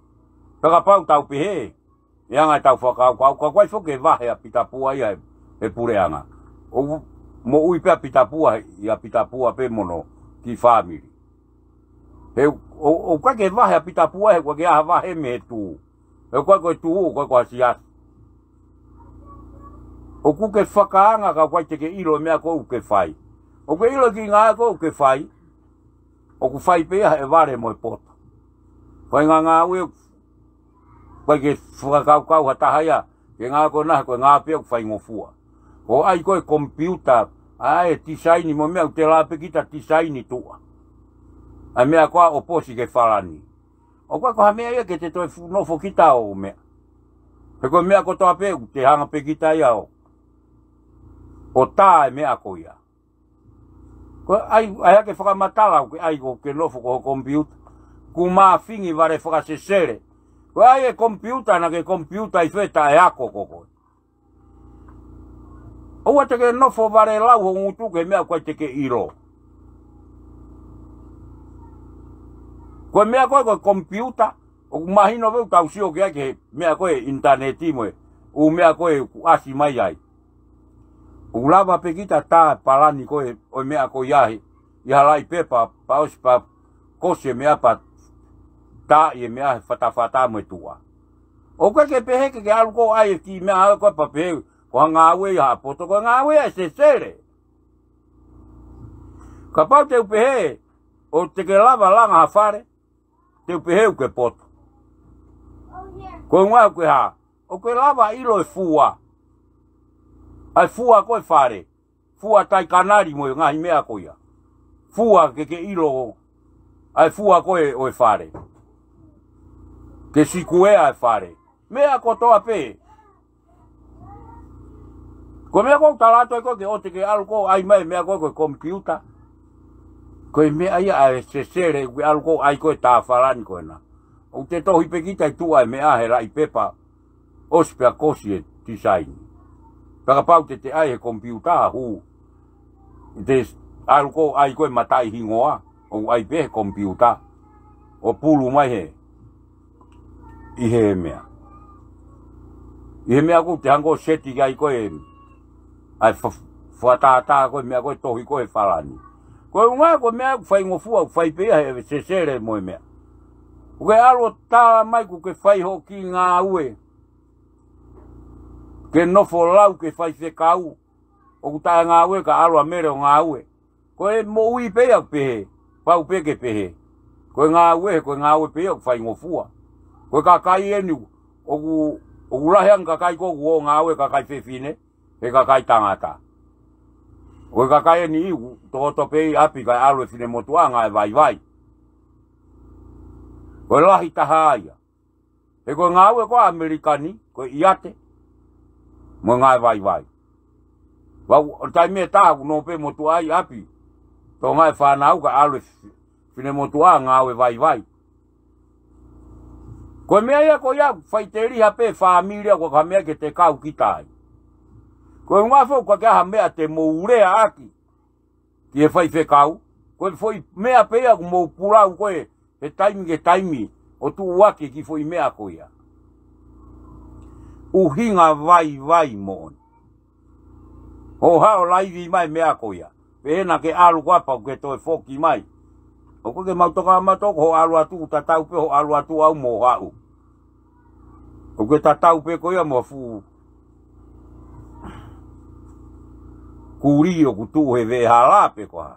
Pea kapau tau pehē, ʻe anga ʻetau fakakaukau, ka ʻoku ʻikai foki ke vahe ʻa Pita Pua ia he, he puleʻanga. ʻOku moʻui pē ʻa Pita Pua, ʻia Pita Pua pē mo hono kiʻi fāmili. He ʻo, ʻoku ʻikai ke vahe ʻa Pita Pua he ʻoku ʻikai ke ʻi ai ha vahe mei he tuʻu. He ʻoku ʻikai ko e tuʻu, ʻoku ʻikai ko ha siasi. ʻOku ke fakaanga ka ʻoku ʻikai te ke ʻilo e meʻa ko ē ʻoku ke fai. ʻOku ke ʻilo e kiʻi ngāue ko ē ʻoku ke fai, ʻoku fai pē ia he vale mo e poto. Fai ngā ngāue ʻoku ʻikai ke fakakaukau ha taha ia ke ngāue ko ena he ko e ngāue pē ia ʻoku faingofua. Ko e ʻai ko ē komipiuta, ʻa e tisaini mo e meʻa ʻoku te lava pē kita tisaini tuʻa. ʻA e meʻa ko ē ʻo posi ki he falani. ʻOku ʻikai ko ha meʻa ia ke te toe fu-, nofo kita ʻo meʻa. He ko e meʻa kotoa pē ʻoku te hanga pē kita ia ʻo, ʻo tā e meʻa ko ia. Ko e ʻai, ʻai hake fakamatala ʻoku ke ʻai ko ke nofo ko ho komipiuta. Kuo māfingi vale fakasesele. Ko e ʻai e komipiuta naʻa ke komipiuta ʻi fē taʻeako ko koe. ʻOua te ke nofo vale lau ho ngutu ki he meʻa ʻoku ʻikai te ke ʻilo. Ko e meʻa ko ē ko e komipiuta, ʻoku mahino pē ʻoku tau sio ki ai ki he meʻa ko ē ʻinitaneti mo e ʻū meʻa ko ē ʻoku ʻasi mai ai. ʻOku lava pē kita tā e palani ko ē ʻo e meʻa ko ia he, ʻi ha laʻi pepa, pea ʻosi pea kosi e meʻa pea tā e meʻa he fatafata mo e tuʻa. ʻOku ʻikai ke pehē ke ke ʻalu ko ē ʻai e kiʻi meʻa ko ē pea pehē ko ha ngāue ia ha poto, ko e ngāue ia ʻe sesele. Kapau te u pehē ʻoku te ke lava langa ha fale, te u pehē ʻoku ke poto. Ko e ʻuhinga ʻoku ke hā, ʻoku ke lava ʻilo e fua. ʻA e fua ko ē fale. Fua tai kanali mo e ngaahi meʻa ko ia. Fua ke ke ʻilo ʻa e fua ko ē ʻo e fale. Ke sikuea e fale. Meʻa kotoa pē. Ko e meʻa ko ē ʻoku tala atu ai ko ē ke ʻoua te ke ʻalu ko ē ʻai mai e meʻa ko ē ko e komipiuta. Ko e meʻa ia ʻa e sesele ʻoku ke ʻalu ko ē ʻai ko ē tā falani ko ena. ʻOku te tohi pē kita ʻi tuʻa e meʻa he laʻi pepa. ʻOsi pea kosi e tisaini. Pea kapau te te ʻai he komipiuta hū. Te ʻalu ko ē ʻai ko ē mataʻi hingoa. ʻOku ʻai pē he komipiuta. ʻO pulu mai he ʻi he meʻa. ʻI he meʻa ʻoku te hanga ʻo seti ai ko ē ʻa e fa-, fakatātā ko ē meʻa ko ē tohi ko ē he falani. Ko e ʻuhinga ko e meʻa ʻoku faingofua, ʻoku fai pē ia he sesele mo e meʻa. ʻOku ke ʻalu ʻo tala mai ʻoku ke fai hoʻo kiʻi ngāue. Ke nofo lau ke faifekau. ʻOku taʻe ngāue ka ʻalu ʻa Mele ʻo ngāue. Ko e moʻui pē ia ʻoku pehē, pau pē ke pehē. Ko e ngāue, ko e ngāue pē ia ʻoku faingofua. Ko e kakai eni, ʻoku, ʻoku lahi ange kakai ko ē ʻoku ō ngāue kakai fefine, he kakai tangata. Ko e kakai eni ʻoku tokoto pē ʻi ʻapi kae ʻalu e finemotuʻa ngāue vaivai. Ko e lahi taha ia. He ko e ngāue ko ē ʻAmelika ni, ko e ʻiate, mo e ngāue vaivai. Pea ʻoku, ʻo taimi ʻe taha ʻoku nofo pē motuʻa ʻi ʻapi. Toʻo ngaahi fānau kae ʻalu e fi-, finemotuʻa ngāue vaivai. Ko e meʻa ia ko ia, faʻiteliha pē fāmili ʻoku ʻikai ko ha meʻa ke te kau kita ai. Ko e ʻuhinga foki ʻoku ʻikai ha meʻa te mou lea ʻaki. Ki he faifekau, ko e foʻi meʻa pē ia ʻoku mou pulau ko ē, he taimi ki he taimi, ʻo tuʻu ʻaki e kiʻi foʻi meʻa ko ia. ʻUhinga vaivai moʻoni. Hoʻo haʻu ʻo laivi mai meʻa ko ia. Pehē naʻa ke ʻalu ko ē pea ʻoku ke toe foki mai. ʻOku ke mau toka mautolu ko hoʻo ʻalu atu, tatau pē hoʻo ʻalu atu au mo haʻu. ʻOku ke tatau pē ko ia mo fuʻu kulī ʻoku tuʻu he veʻehala pe ko e hā.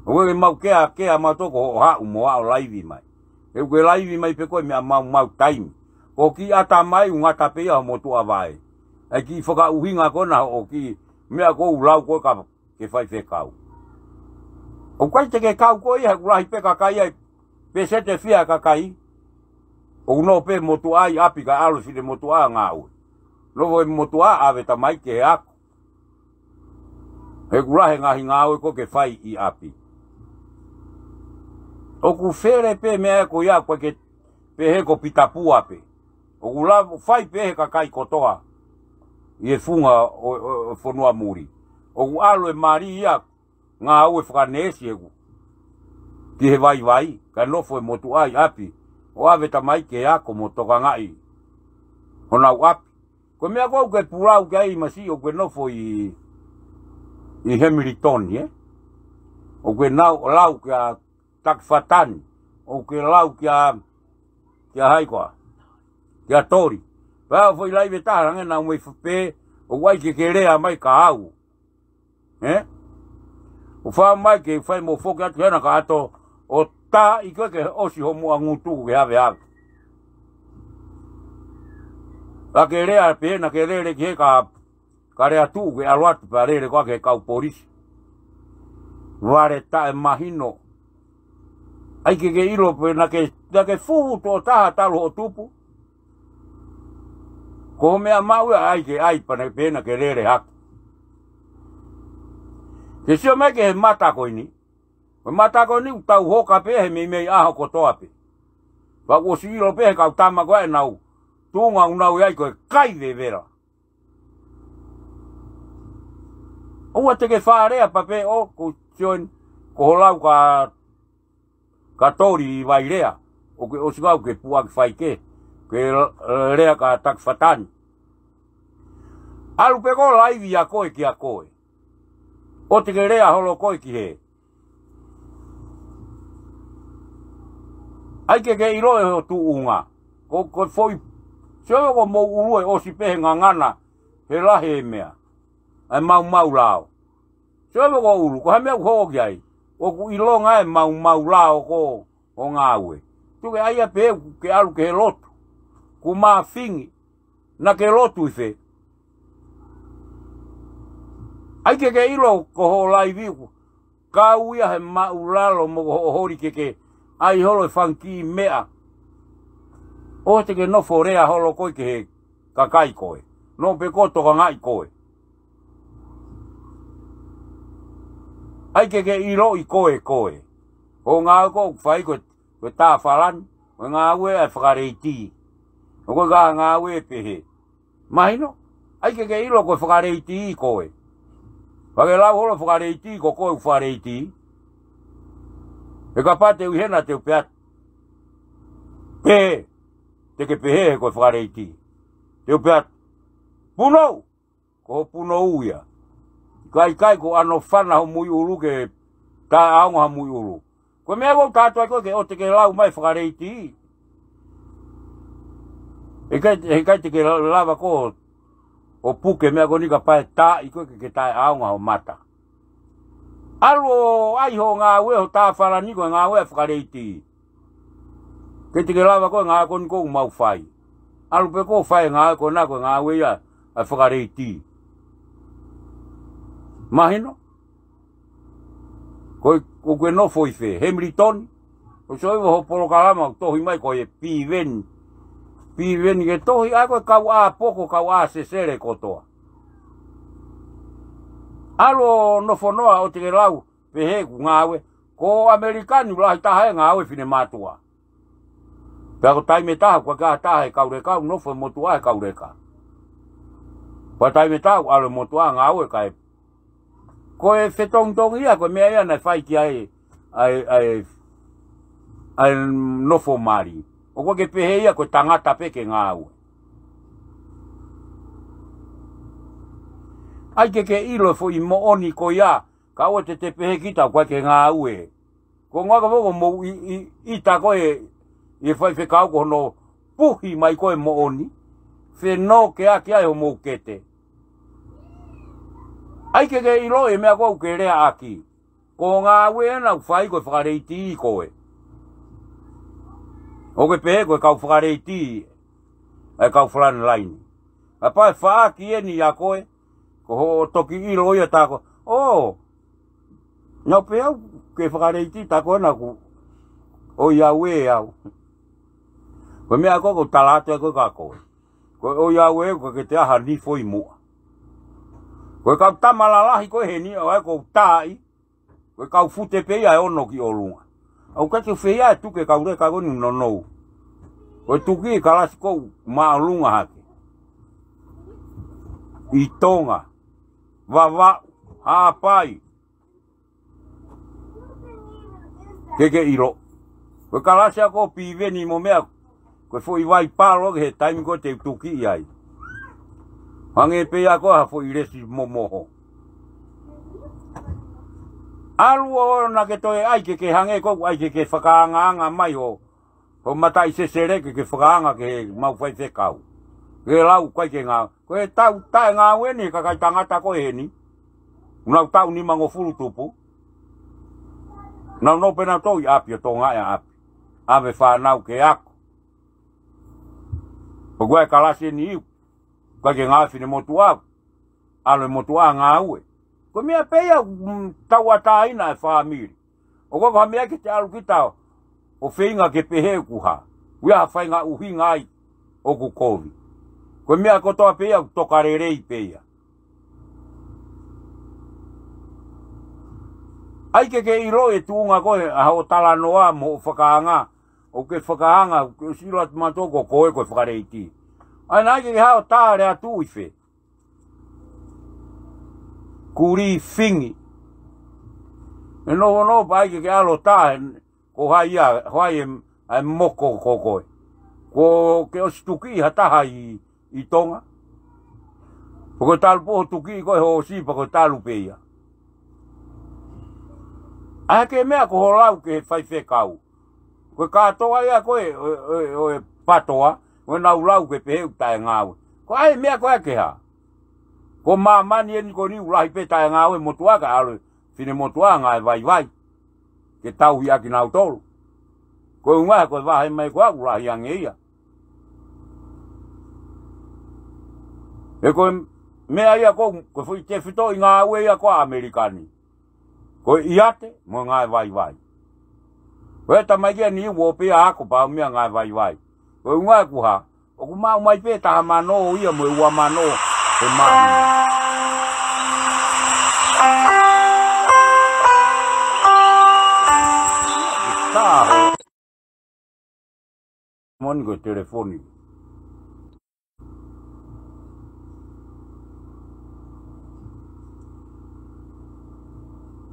ʻOku ke mau keakea mautolu ko hoʻo haʻu mo haʻu ʻo laivi mai. He ʻoku ke laivi mai pē ko e meʻa maumau taimi. Ko e kiʻi ʻatamai ʻoku ngata pē ia hoʻo motuʻa vaʻe. ʻA e kiʻi fakaʻuhinga ko ena hoʻo kiʻi meʻa ko ē ʻoku lau ko ē ka ke faifekau. ʻOku ʻikai te ke kau koe ia he ʻoku lahi pē kakai ai, pēseti fiha kakai. ʻOku nofo pē motuʻa ʻi ʻapi kae ʻalu e finemotuʻa ngāue. Nofo e motuʻa ʻave tamai ki he ako. He ʻoku lahi e ngaahi ngāue ko ē ke fai ʻi ʻapi. ʻOku fele pē meʻa ko ia ʻoku ʻikai ke pehē ko Pita Pua pē. ʻOku lava fai pē he kakai kotoa ʻi he funga ʻo, ʻo, ʻo fonua muli. ʻOku ʻalu e mali ia ngāue fakaneesi ʻoku ki he vaivai, kae nofo e motuʻa ʻi ʻapi, ʻo ʻave tamaiki ke ako mo tokangaʻi honau ʻapi. Ko e meʻa ko ē ʻoku ke pulau ki ai, masiʻi, ʻoku ke nofo ʻi, ʻi Hamilton, ē? ʻOku ke nau, lau kia Takifatani, ʻoku ke lau kia, kia hai koā, kia Toli. Pea foʻi laivi ʻe taha ange naʻa mou fai pē, ʻoku ʻai ke ke lea mai kia au. Ē? ʻO fai mai ke fai mo foki atu hena ka ʻato ʻo tā ʻi koe ke ʻosi hoʻo muʻa ngutu ke havehave. Ka ke lea pē naʻa ke lele ki he ka, ka lea tuʻu ke ʻalu atu pea lele koā ki he kau polisi. Vale taʻemahino. ʻAi ke ke ʻilo pē naʻa ke, naʻa ke fuhu tuʻo taha talu hoʻo tupu. Ko hoʻo meʻa maʻu ia ʻai ke ʻai pea naʻa pē naʻa ke lele hake. Ke sio mai ki he mata ko eni. Ko e mata ko eni ʻoku tau hoka pē he meimei ʻaho kotoa pē. Pea kuo ʻosi ʻilo pē he kau tama ko ē ʻenau tuʻunga ʻoku nau ʻi ai ko e kai vevela. ʻOua te ke fālea pea pē ʻoku sio eni ko hoʻo lau kia, kia Toli ʻi Vailea. ʻOku ke ʻosi kau ke puʻaki faike. Ke lea kia Takifatani. ʻAlu pē ko e laivi ʻa koe kia koe. ʻOua te ke lea holo koe ki he. ʻAi ke ke ʻilo ʻe hoʻo tuʻunga. Ko, ko e foʻi, sio ko mou ʻulu ʻe ʻosi pē he ngangana, he lahi e meʻa. ʻAi maumau lao. Sio ko ʻulu, ko e hā e meʻa ʻoku hoko ki ai. ʻOku ʻilonga e maumau lao ko hoʻo ngāue. Tuku ke ʻai ia pē ke ʻalu ki he lotu. Kuo mafingi. Naʻa ke lotu ʻi fē. ʻAi ke ke ʻilo ko hoʻo laivi ʻoku kau ia he māʻulalo mo hoʻo holi ke ke ʻai holo e fanga kiʻi meʻa. ʻOua te ke nofo lea holo koe ki he kakai ko ē. Nofo pē koe tokangaʻi koe. ʻAi ke ke ʻiloʻi koe koe. Hoʻo ngāue ko ē ʻoku fai ko e, ko e tāfalani, ko e ngāue ʻa e fakaleiti. ʻOku ʻikai ha ngāue pehē. Mahino, ʻai ke ke ʻilo ko e fakaleiti koe. Pea ke lau holo fakaleiti ko koe ʻoku fakaleiti. He kapau te u ʻi hena te u pehē atu. Pehē, te ke pehē he ko e fakaleiti. Te u pehē atu. Punou, ko hoʻo punou ia. ʻIkai, ʻikai ko ʻanofana hoʻo muiʻulu ke taʻeʻaonga hoʻo muiʻulu. Ko e meʻa ʻoku ou tala atu ai ko ē ke ʻoua te ke lau mai fakaleiti. ʻIkai, ʻikai te ke lava ko ē ʻo puke meʻa ko eni kapau ʻe tā ʻi koe ke, ke taʻeʻaonga hoʻo mata. ʻAlu ʻo ʻai hoʻo ngāue hoʻo tāfalani ko e ngāue ʻa e fakaleiti. ʻIkai te ke lava ko ē ngāue ko eni ʻoku mau fai. ʻAlu pē ko ē ʻo fai e ngāue ko ena ko e ngāue ia ʻa e fakaleiti. Mahino? Ko e, ʻoku ke nofo ʻi fē, Hamilton? ʻOku sio ʻi hoʻo polokalama ʻoku tohi mai ko e pīveni. Pīveni ke tohi ai ko e kau ʻāpoko, kau ʻāsesele kotoa. ʻAlu ʻo nofo noa ʻoua te ke lau, pehē ʻoku ngāue. Ko ʻAmelika ni ʻoku lahi taha e ngāue finemātuʻa. Pea ko e taimi ʻe taha, ʻoku ʻikai ha taha he kau leka, ʻoku nofo e motuʻa he kau leka. Pea taimi ʻe taha, ʻoku ʻalu e motuʻa ngāue kae. Ko e fetongitongi ia, ko e meʻa ia naʻe fai ki ai, ʻa e, ʻa e, ʻa e nofo mali. ʻOku ʻikai ke pehē ia ko e tangata pē ke ngāue. ʻAi ke ke ʻilo e foʻi moʻoni ko ia, ka ʻoua te te pehē kita ʻoku ʻikai ke ngāue. Ko e ngaka voko mou ʻi, ʻi, ʻita ko ē, ʻi he faifekau ko hono puhi mai ko ē moʻoni, fenō ke ake ai homou kete. ʻAi ke ke ʻilo e meʻa ko ē ʻoku ke lea ʻaki. Ko e ngāue ena ʻoku fai ko e fakaleiti koe. ʻOku ke pehē ko e kau fakaleiti, ʻa e kau frontline. Kapau ʻe faʻaki eni ʻa koe, ko hoʻo toki ʻilo ia tā koe. ʻŌ, naʻa ku pehē au ke fakaleiti tā koe naʻa ku ʻoiauē au. Ko e meʻa ko ē ʻoku ou tala atu ai ko ē kia koe. Ko e ʻoiauē ʻoku ʻikai ke te ʻai ha nifo ʻi muʻa. Ko e kau tama lalahi ko ē heni ʻoku ʻai ko e taaʻi. Ko e kau fute pē ia ʻe ono ki ʻolunga. ʻOku ʻikai ke fai ia e tuku e kau leka ko eni ʻoku nounou. Ko e tuku e kalasi ʻoku māʻolunga hake. ʻI Tonga, Vavaʻu, Haʻapai. Ke ke ʻilo. Ko e kalasi ia ko Piveni mo meʻa, ko e foʻi vai palo ki he taimi ko ē te u tuki ai. Hangē pē ia ko ha foʻi lesi momoho. ʻAlu ʻo na ke toe ʻai ke ke hangē ko ʻai ke ke fakaangaanga mai ho, ho mataʻi sesele ke ke fakaanga ki heʻemau faifekau. Ke lau kai ke ngā. Ko e tau taʻe ngāue ni he kakai tangata ko eni. Nau taʻu nimangofulu tupu. Nau nō pē nau tō ʻi ʻapi ʻo tō ngāue ʻapi. ʻAve fānau ke ako. ʻOku ʻi ai e kalasi eni iu. Kai ke ngāue finemotuʻa. ʻAlu e motuʻa ngāue. Ko e meʻa pē ia, mm, tauʻatāina e fāmili. ʻOku ʻikai ko ha meʻa ke te ʻalu kita ʻo feinga ke pehē ʻoku hā. ʻOku ʻi ai ha faʻahinga ʻuhinga ai ʻoku kovi. Ko e meʻa kotoa pē ia ʻoku toka lelei pē ia. ʻAi ke ke ʻilo e tuʻunga ko ē ʻa hoʻo talanoa mo hoʻo fakaanga. ʻOku ke fakaanga, ʻoku ke ʻosi ʻilo atu mātou ko koe ko e fakaleiti. ʻAi naʻa ke ke hao tā lea tuʻu ʻi fē. Kuli fingi. E nofonofo pē ʻai ke ke ʻalu tā, ko hai ia, ko hai e, ʻa e moko ko koe. Ko ke ʻosi tuki ha taha ʻi, ʻi Tonga. Pe ko e talu pē hoʻo tuki ko e hoʻo ʻosi pe ko e talu pē ia. ʻAi ke meʻa ko hoʻo lau ki he faifekau. Ko e kātoa ia ko ē, ʻo, ʻo, ʻo e patoa, ko ʻenau lau ke pehē ʻoku taʻe ngāue. Ko e ʻai meʻa ko ē ke hā. Ko māmani eni ko eni ʻoku lahi pē taʻe ngāue motuʻa ka ʻalu e finemotuʻa ngāue vaivai. Ke tauhi ʻaki nautolu. Ko e ʻuhinga ko e vahe mai ko ē ʻoku lahi ange ia. He ko e meʻa ia ko, ko e foʻi tefitoʻi ngāue ia ko ē ʻa ʻAmelika ni. Ko e ʻiate, mo e ngāue vaivai. Ko e tamaiki ʻa Niu ʻoku pē ia ako pau meʻa ngāue vaivai. Ko e ʻuhinga ʻoku hā, ʻoku maʻu mai pē taha mano ia mo e ua mano he mano. Taho. Moni ko e telefoni.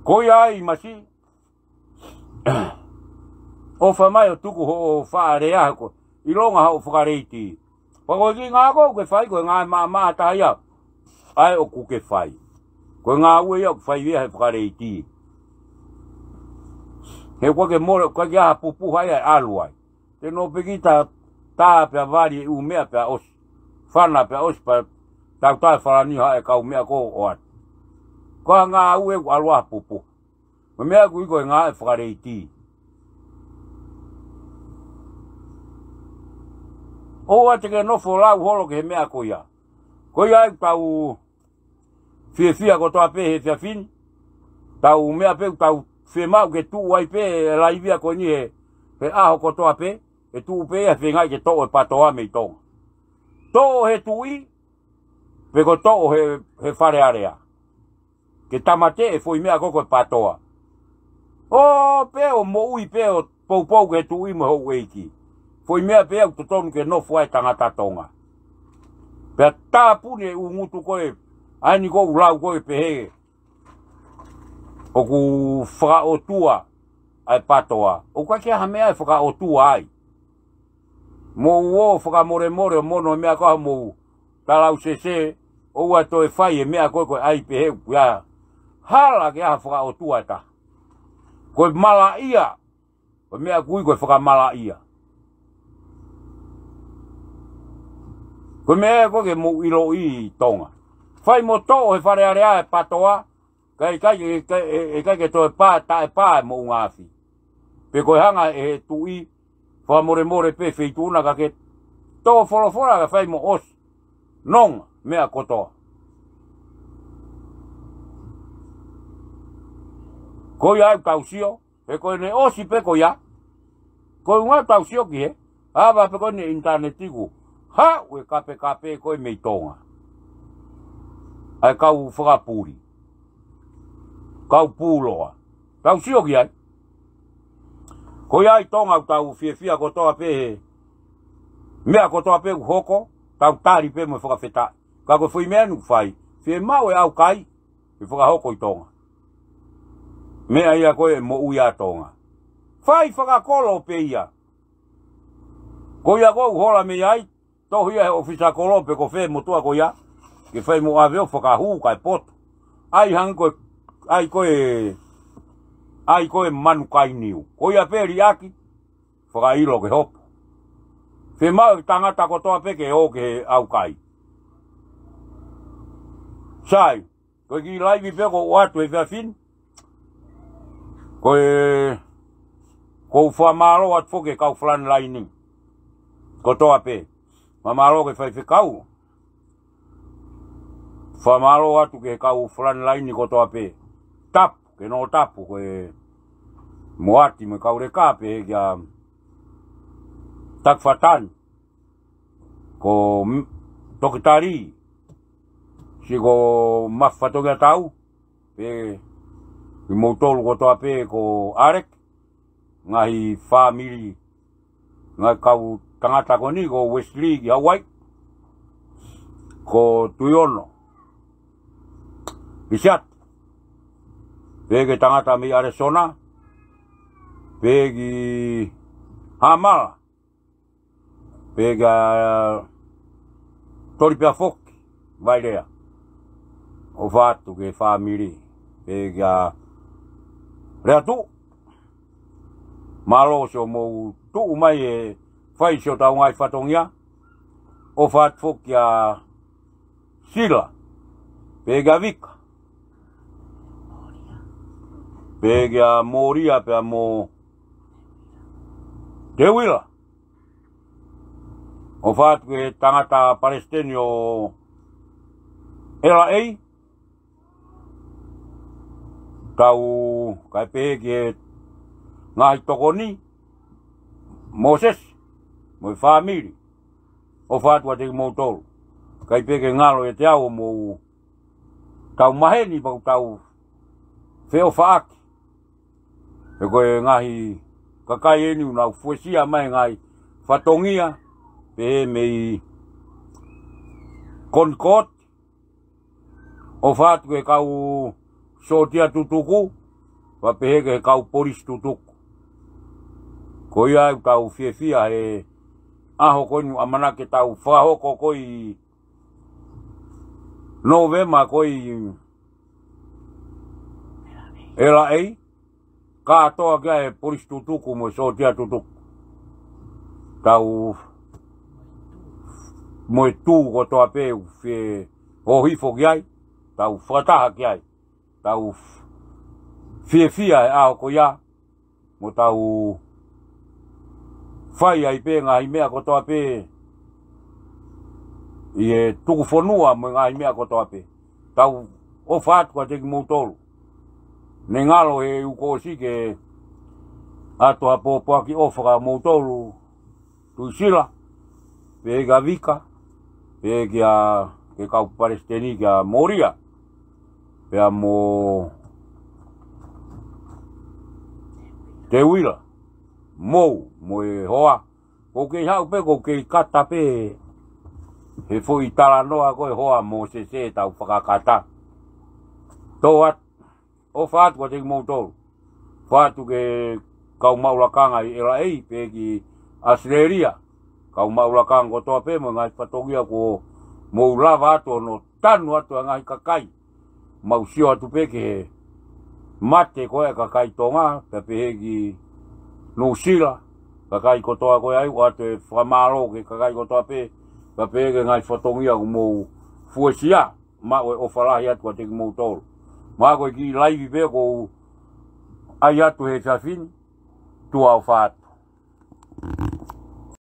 Ko ia ai masi. ʻOfa mai ʻo tuku hoʻo faʻa lea ko. ʻIlonga hoʻo fakaleiti. Pea ko e kiʻi ngāue ʻoku ke fai ko e ngāue maʻamaʻa taha ia. ʻAi ʻoku ke fai. Ko e ngāue ia ʻoku fai ia he fakaleiti. He ʻoku ke mole, ʻoku ke ʻai ha pupuha ia ʻe ʻalu ai. Te nō pē kita tā pea vali e ʻū meʻa pea ʻosi. Fana pea ʻosi pea tau tā e falani ha e kau meʻa ko ʻoatu. Ko ha ngāue ʻoku ʻalu ha pupuha. Ko e meʻa ʻoku ui ko e ngāue fakaleiti. ʻOua te ke nofo lau holo ki he meʻa ko ia. Ko ia ʻoku tau fiefia kotoa pē he efiafi ni. Tau meʻa pē ʻoku tau fiemaʻu ke tuʻu ai pē e laivi ko eni he, he ʻaho kotoa pē, ʻe tuʻu pē ia he feinga ke toʻo e patoa mei Tonga. Toʻo he tuʻi, pe ko e toʻo he, he Fale Alea. Ke tāmateʻi e foʻi meʻa ko ē ko e patoa. ʻO pē ʻo moʻui pē ʻo poupou ki he tuʻi mo e houʻeiki. Foʻi meʻa pē ʻoku totonu ke nofo ai e tangata Tonga. Pea tāpuni e ʻū ngutu ko ē, ʻa eni ko ʻeku lau ko ē pehē. ʻOku fakaʻotua ʻa e patoa. ʻOku ʻikai ke ʻi ai ha meʻa ʻe fakaʻotua ai. Mou ō fakamolemole ʻo mono e meʻa ko ē mou talausese, ʻoua toe fai e meʻa ko ē ko e ʻai pehē ʻoku ʻi ai ha hala ke ʻi ai ha fakaʻotua ʻe taha. Ko e malaʻia, ko e meʻa ʻoku ui ko e fakamalaʻia. Ko e meʻa ko ē ke mou ʻiloʻi ʻi Tonga. Fai mo toʻo he Fale Alea e patoa, ka ʻikai, ʻikai, ʻikai ke toe pā, taʻepā e moʻunga afi. Pe ko e hanga ʻe he tuʻi, fakamolemole pē feituʻu na ka ke tō folofola ka fai mo ʻosi. Nonga, meʻa kotoa. Ko ia ʻoku tau sio, he ko ʻene ʻosi pē ko ia. Ko e ʻuhinga ʻoku tau sio ki he, ʻave pē ko eni ʻinitaneti ʻoku haʻu e kapekape ko ē mei Tonga. ʻA e kau fakapuli. Kau puloa. Tau sio ki ai. Ko ia ʻi Tonga ʻoku tau fiefia kotoa pē he meʻa kotoa pē ʻoku hoko, tau tali pē mo e fakafetaʻi. Ka ko e foʻi meʻa ʻoku fai, fiemaʻu e ʻaukai, ʻe fakahoko ʻi Tonga. Meʻa ia ko ē moʻui ʻa Tonga. Fai fakakolo pē ia. Ko ia ʻoku ou hola mei ai, tohi ia he ʻōfisa kolo pe ko fē motuʻa ko ia, ke fai mo ʻave ʻo fakahū kae poto. ʻAi hangē ko e, ʻai ko e, ʻai ko e manu kai niu. Ko ia pē liʻaki, fakaʻilo ke hopo. Fiemaʻu e tangata kotoa pē ke ō ki he ʻaukai. Sai, ko e kiʻi laivi pē ʻoku ou ʻoatu he efiafi ni. Ko e, ʻoku ou fakamālō atu foki ki he kau frontline kotoa pē. Fakamālō ki he faifekau. Fakamālō atu ki he kau frontline kotoa pē. Tapu, ke nau tapu, ko e Moati mo e kau leka pē kia Taki Fatani. Ko m-, Toketā Lī, siʻi ko Mafi Fatongiatau, pea kimoutolu kotoa pē ko Alec, ngaahi fāmili, ngaahi kau tangata ko eni ko Wesley ki Hawaii, ko Tuiono Lisiate, pea ki he tangata mei Arizona, pea ki Hamala, pea kia Toli pea foki, Vailea. ʻOfa atu ki he fāmili, pea kia Leatu. Mālō siʻo mou tuʻu mai he fai siʻotau ngaahi fatongia. ʻOfa atu foki kia Sila, pea kia Vika, pea kia Molia, pea mo Teuila. ʻOfa atu ki he tangata palesiteni ʻo L A, tau kae pehē ki he ngaahi tokoni, Mōsese, mo e fāmili. ʻOfa atu kiate kimoutolu. ʻIkai pē ke ngalo ʻiate au ʻo mou tau maheni pea ʻoku tau feʻofaʻaki. He ko e ngaahi kakai eni ʻoku nau fuesia mai ngaahi fatongia, pehē mei Concord, ʻofa atu ki he kau sōtia tutuku, pea pehē ki he kau polisi tutuku. Ko ia ʻoku tau fiefia he ʻaho ko eni ʻoku ʻamanaki ke tau fakahoko ko ē ʻi Nōvema ko ē ʻi L A, kātoa ki ai e polisi tutuku mo e sōtia tutuku. Tau mo e tū kotoa pē ʻoku fie hōhifo ki ai, tau fakataha ki ai, tau fiefia he ʻaho ko ia, mo tau fai ai pē ngaahi meʻa kotoa pē ʻi he tuku fonua mo e ngaahi meʻa kotoa pē. Tau ʻofa atu kiate kimoutolu. Ne ngalo he ʻoku ʻosi ke ʻoatu ha pōpoaki ʻofa kia moutolu, Tuʻisila, pea kia Vika, pea kia, ki he kau palesiteni kia Molia, pea mo Teuila, mou, mo e hoa. ʻOku kei haʻu pē, ʻoku kei kata pē he foʻi talanoa ko e hoa Mōsese ʻetau fakakata. Tō atu, ʻofa atu kiate kimoutolu. ʻOfa atu ki he kau maʻu lakanga ʻi L A pea ki ʻAositelēlia. Kau maʻu lakanga kotoa pē mo e ngaahi fatongia kuo mou lava atu hono tanu atu ʻa e ngaahi kakai. Mau sio atu pē ki he mate ko ē ʻa e kakai Tonga, pea pehē ki Nuʻusila, kakai kotoa ko ē ʻoku ʻoatu e fakamālō ki he kakai kotoa pē, pea pehē ki he ngaahi fatongia kuo mou fuesia, maʻu e ʻofa lahi atu kiate kimoutolu. Mahalo ko e kiʻi laivi pē ʻoku ou ʻai atu he efiafi ni, tuʻa ʻofa atu.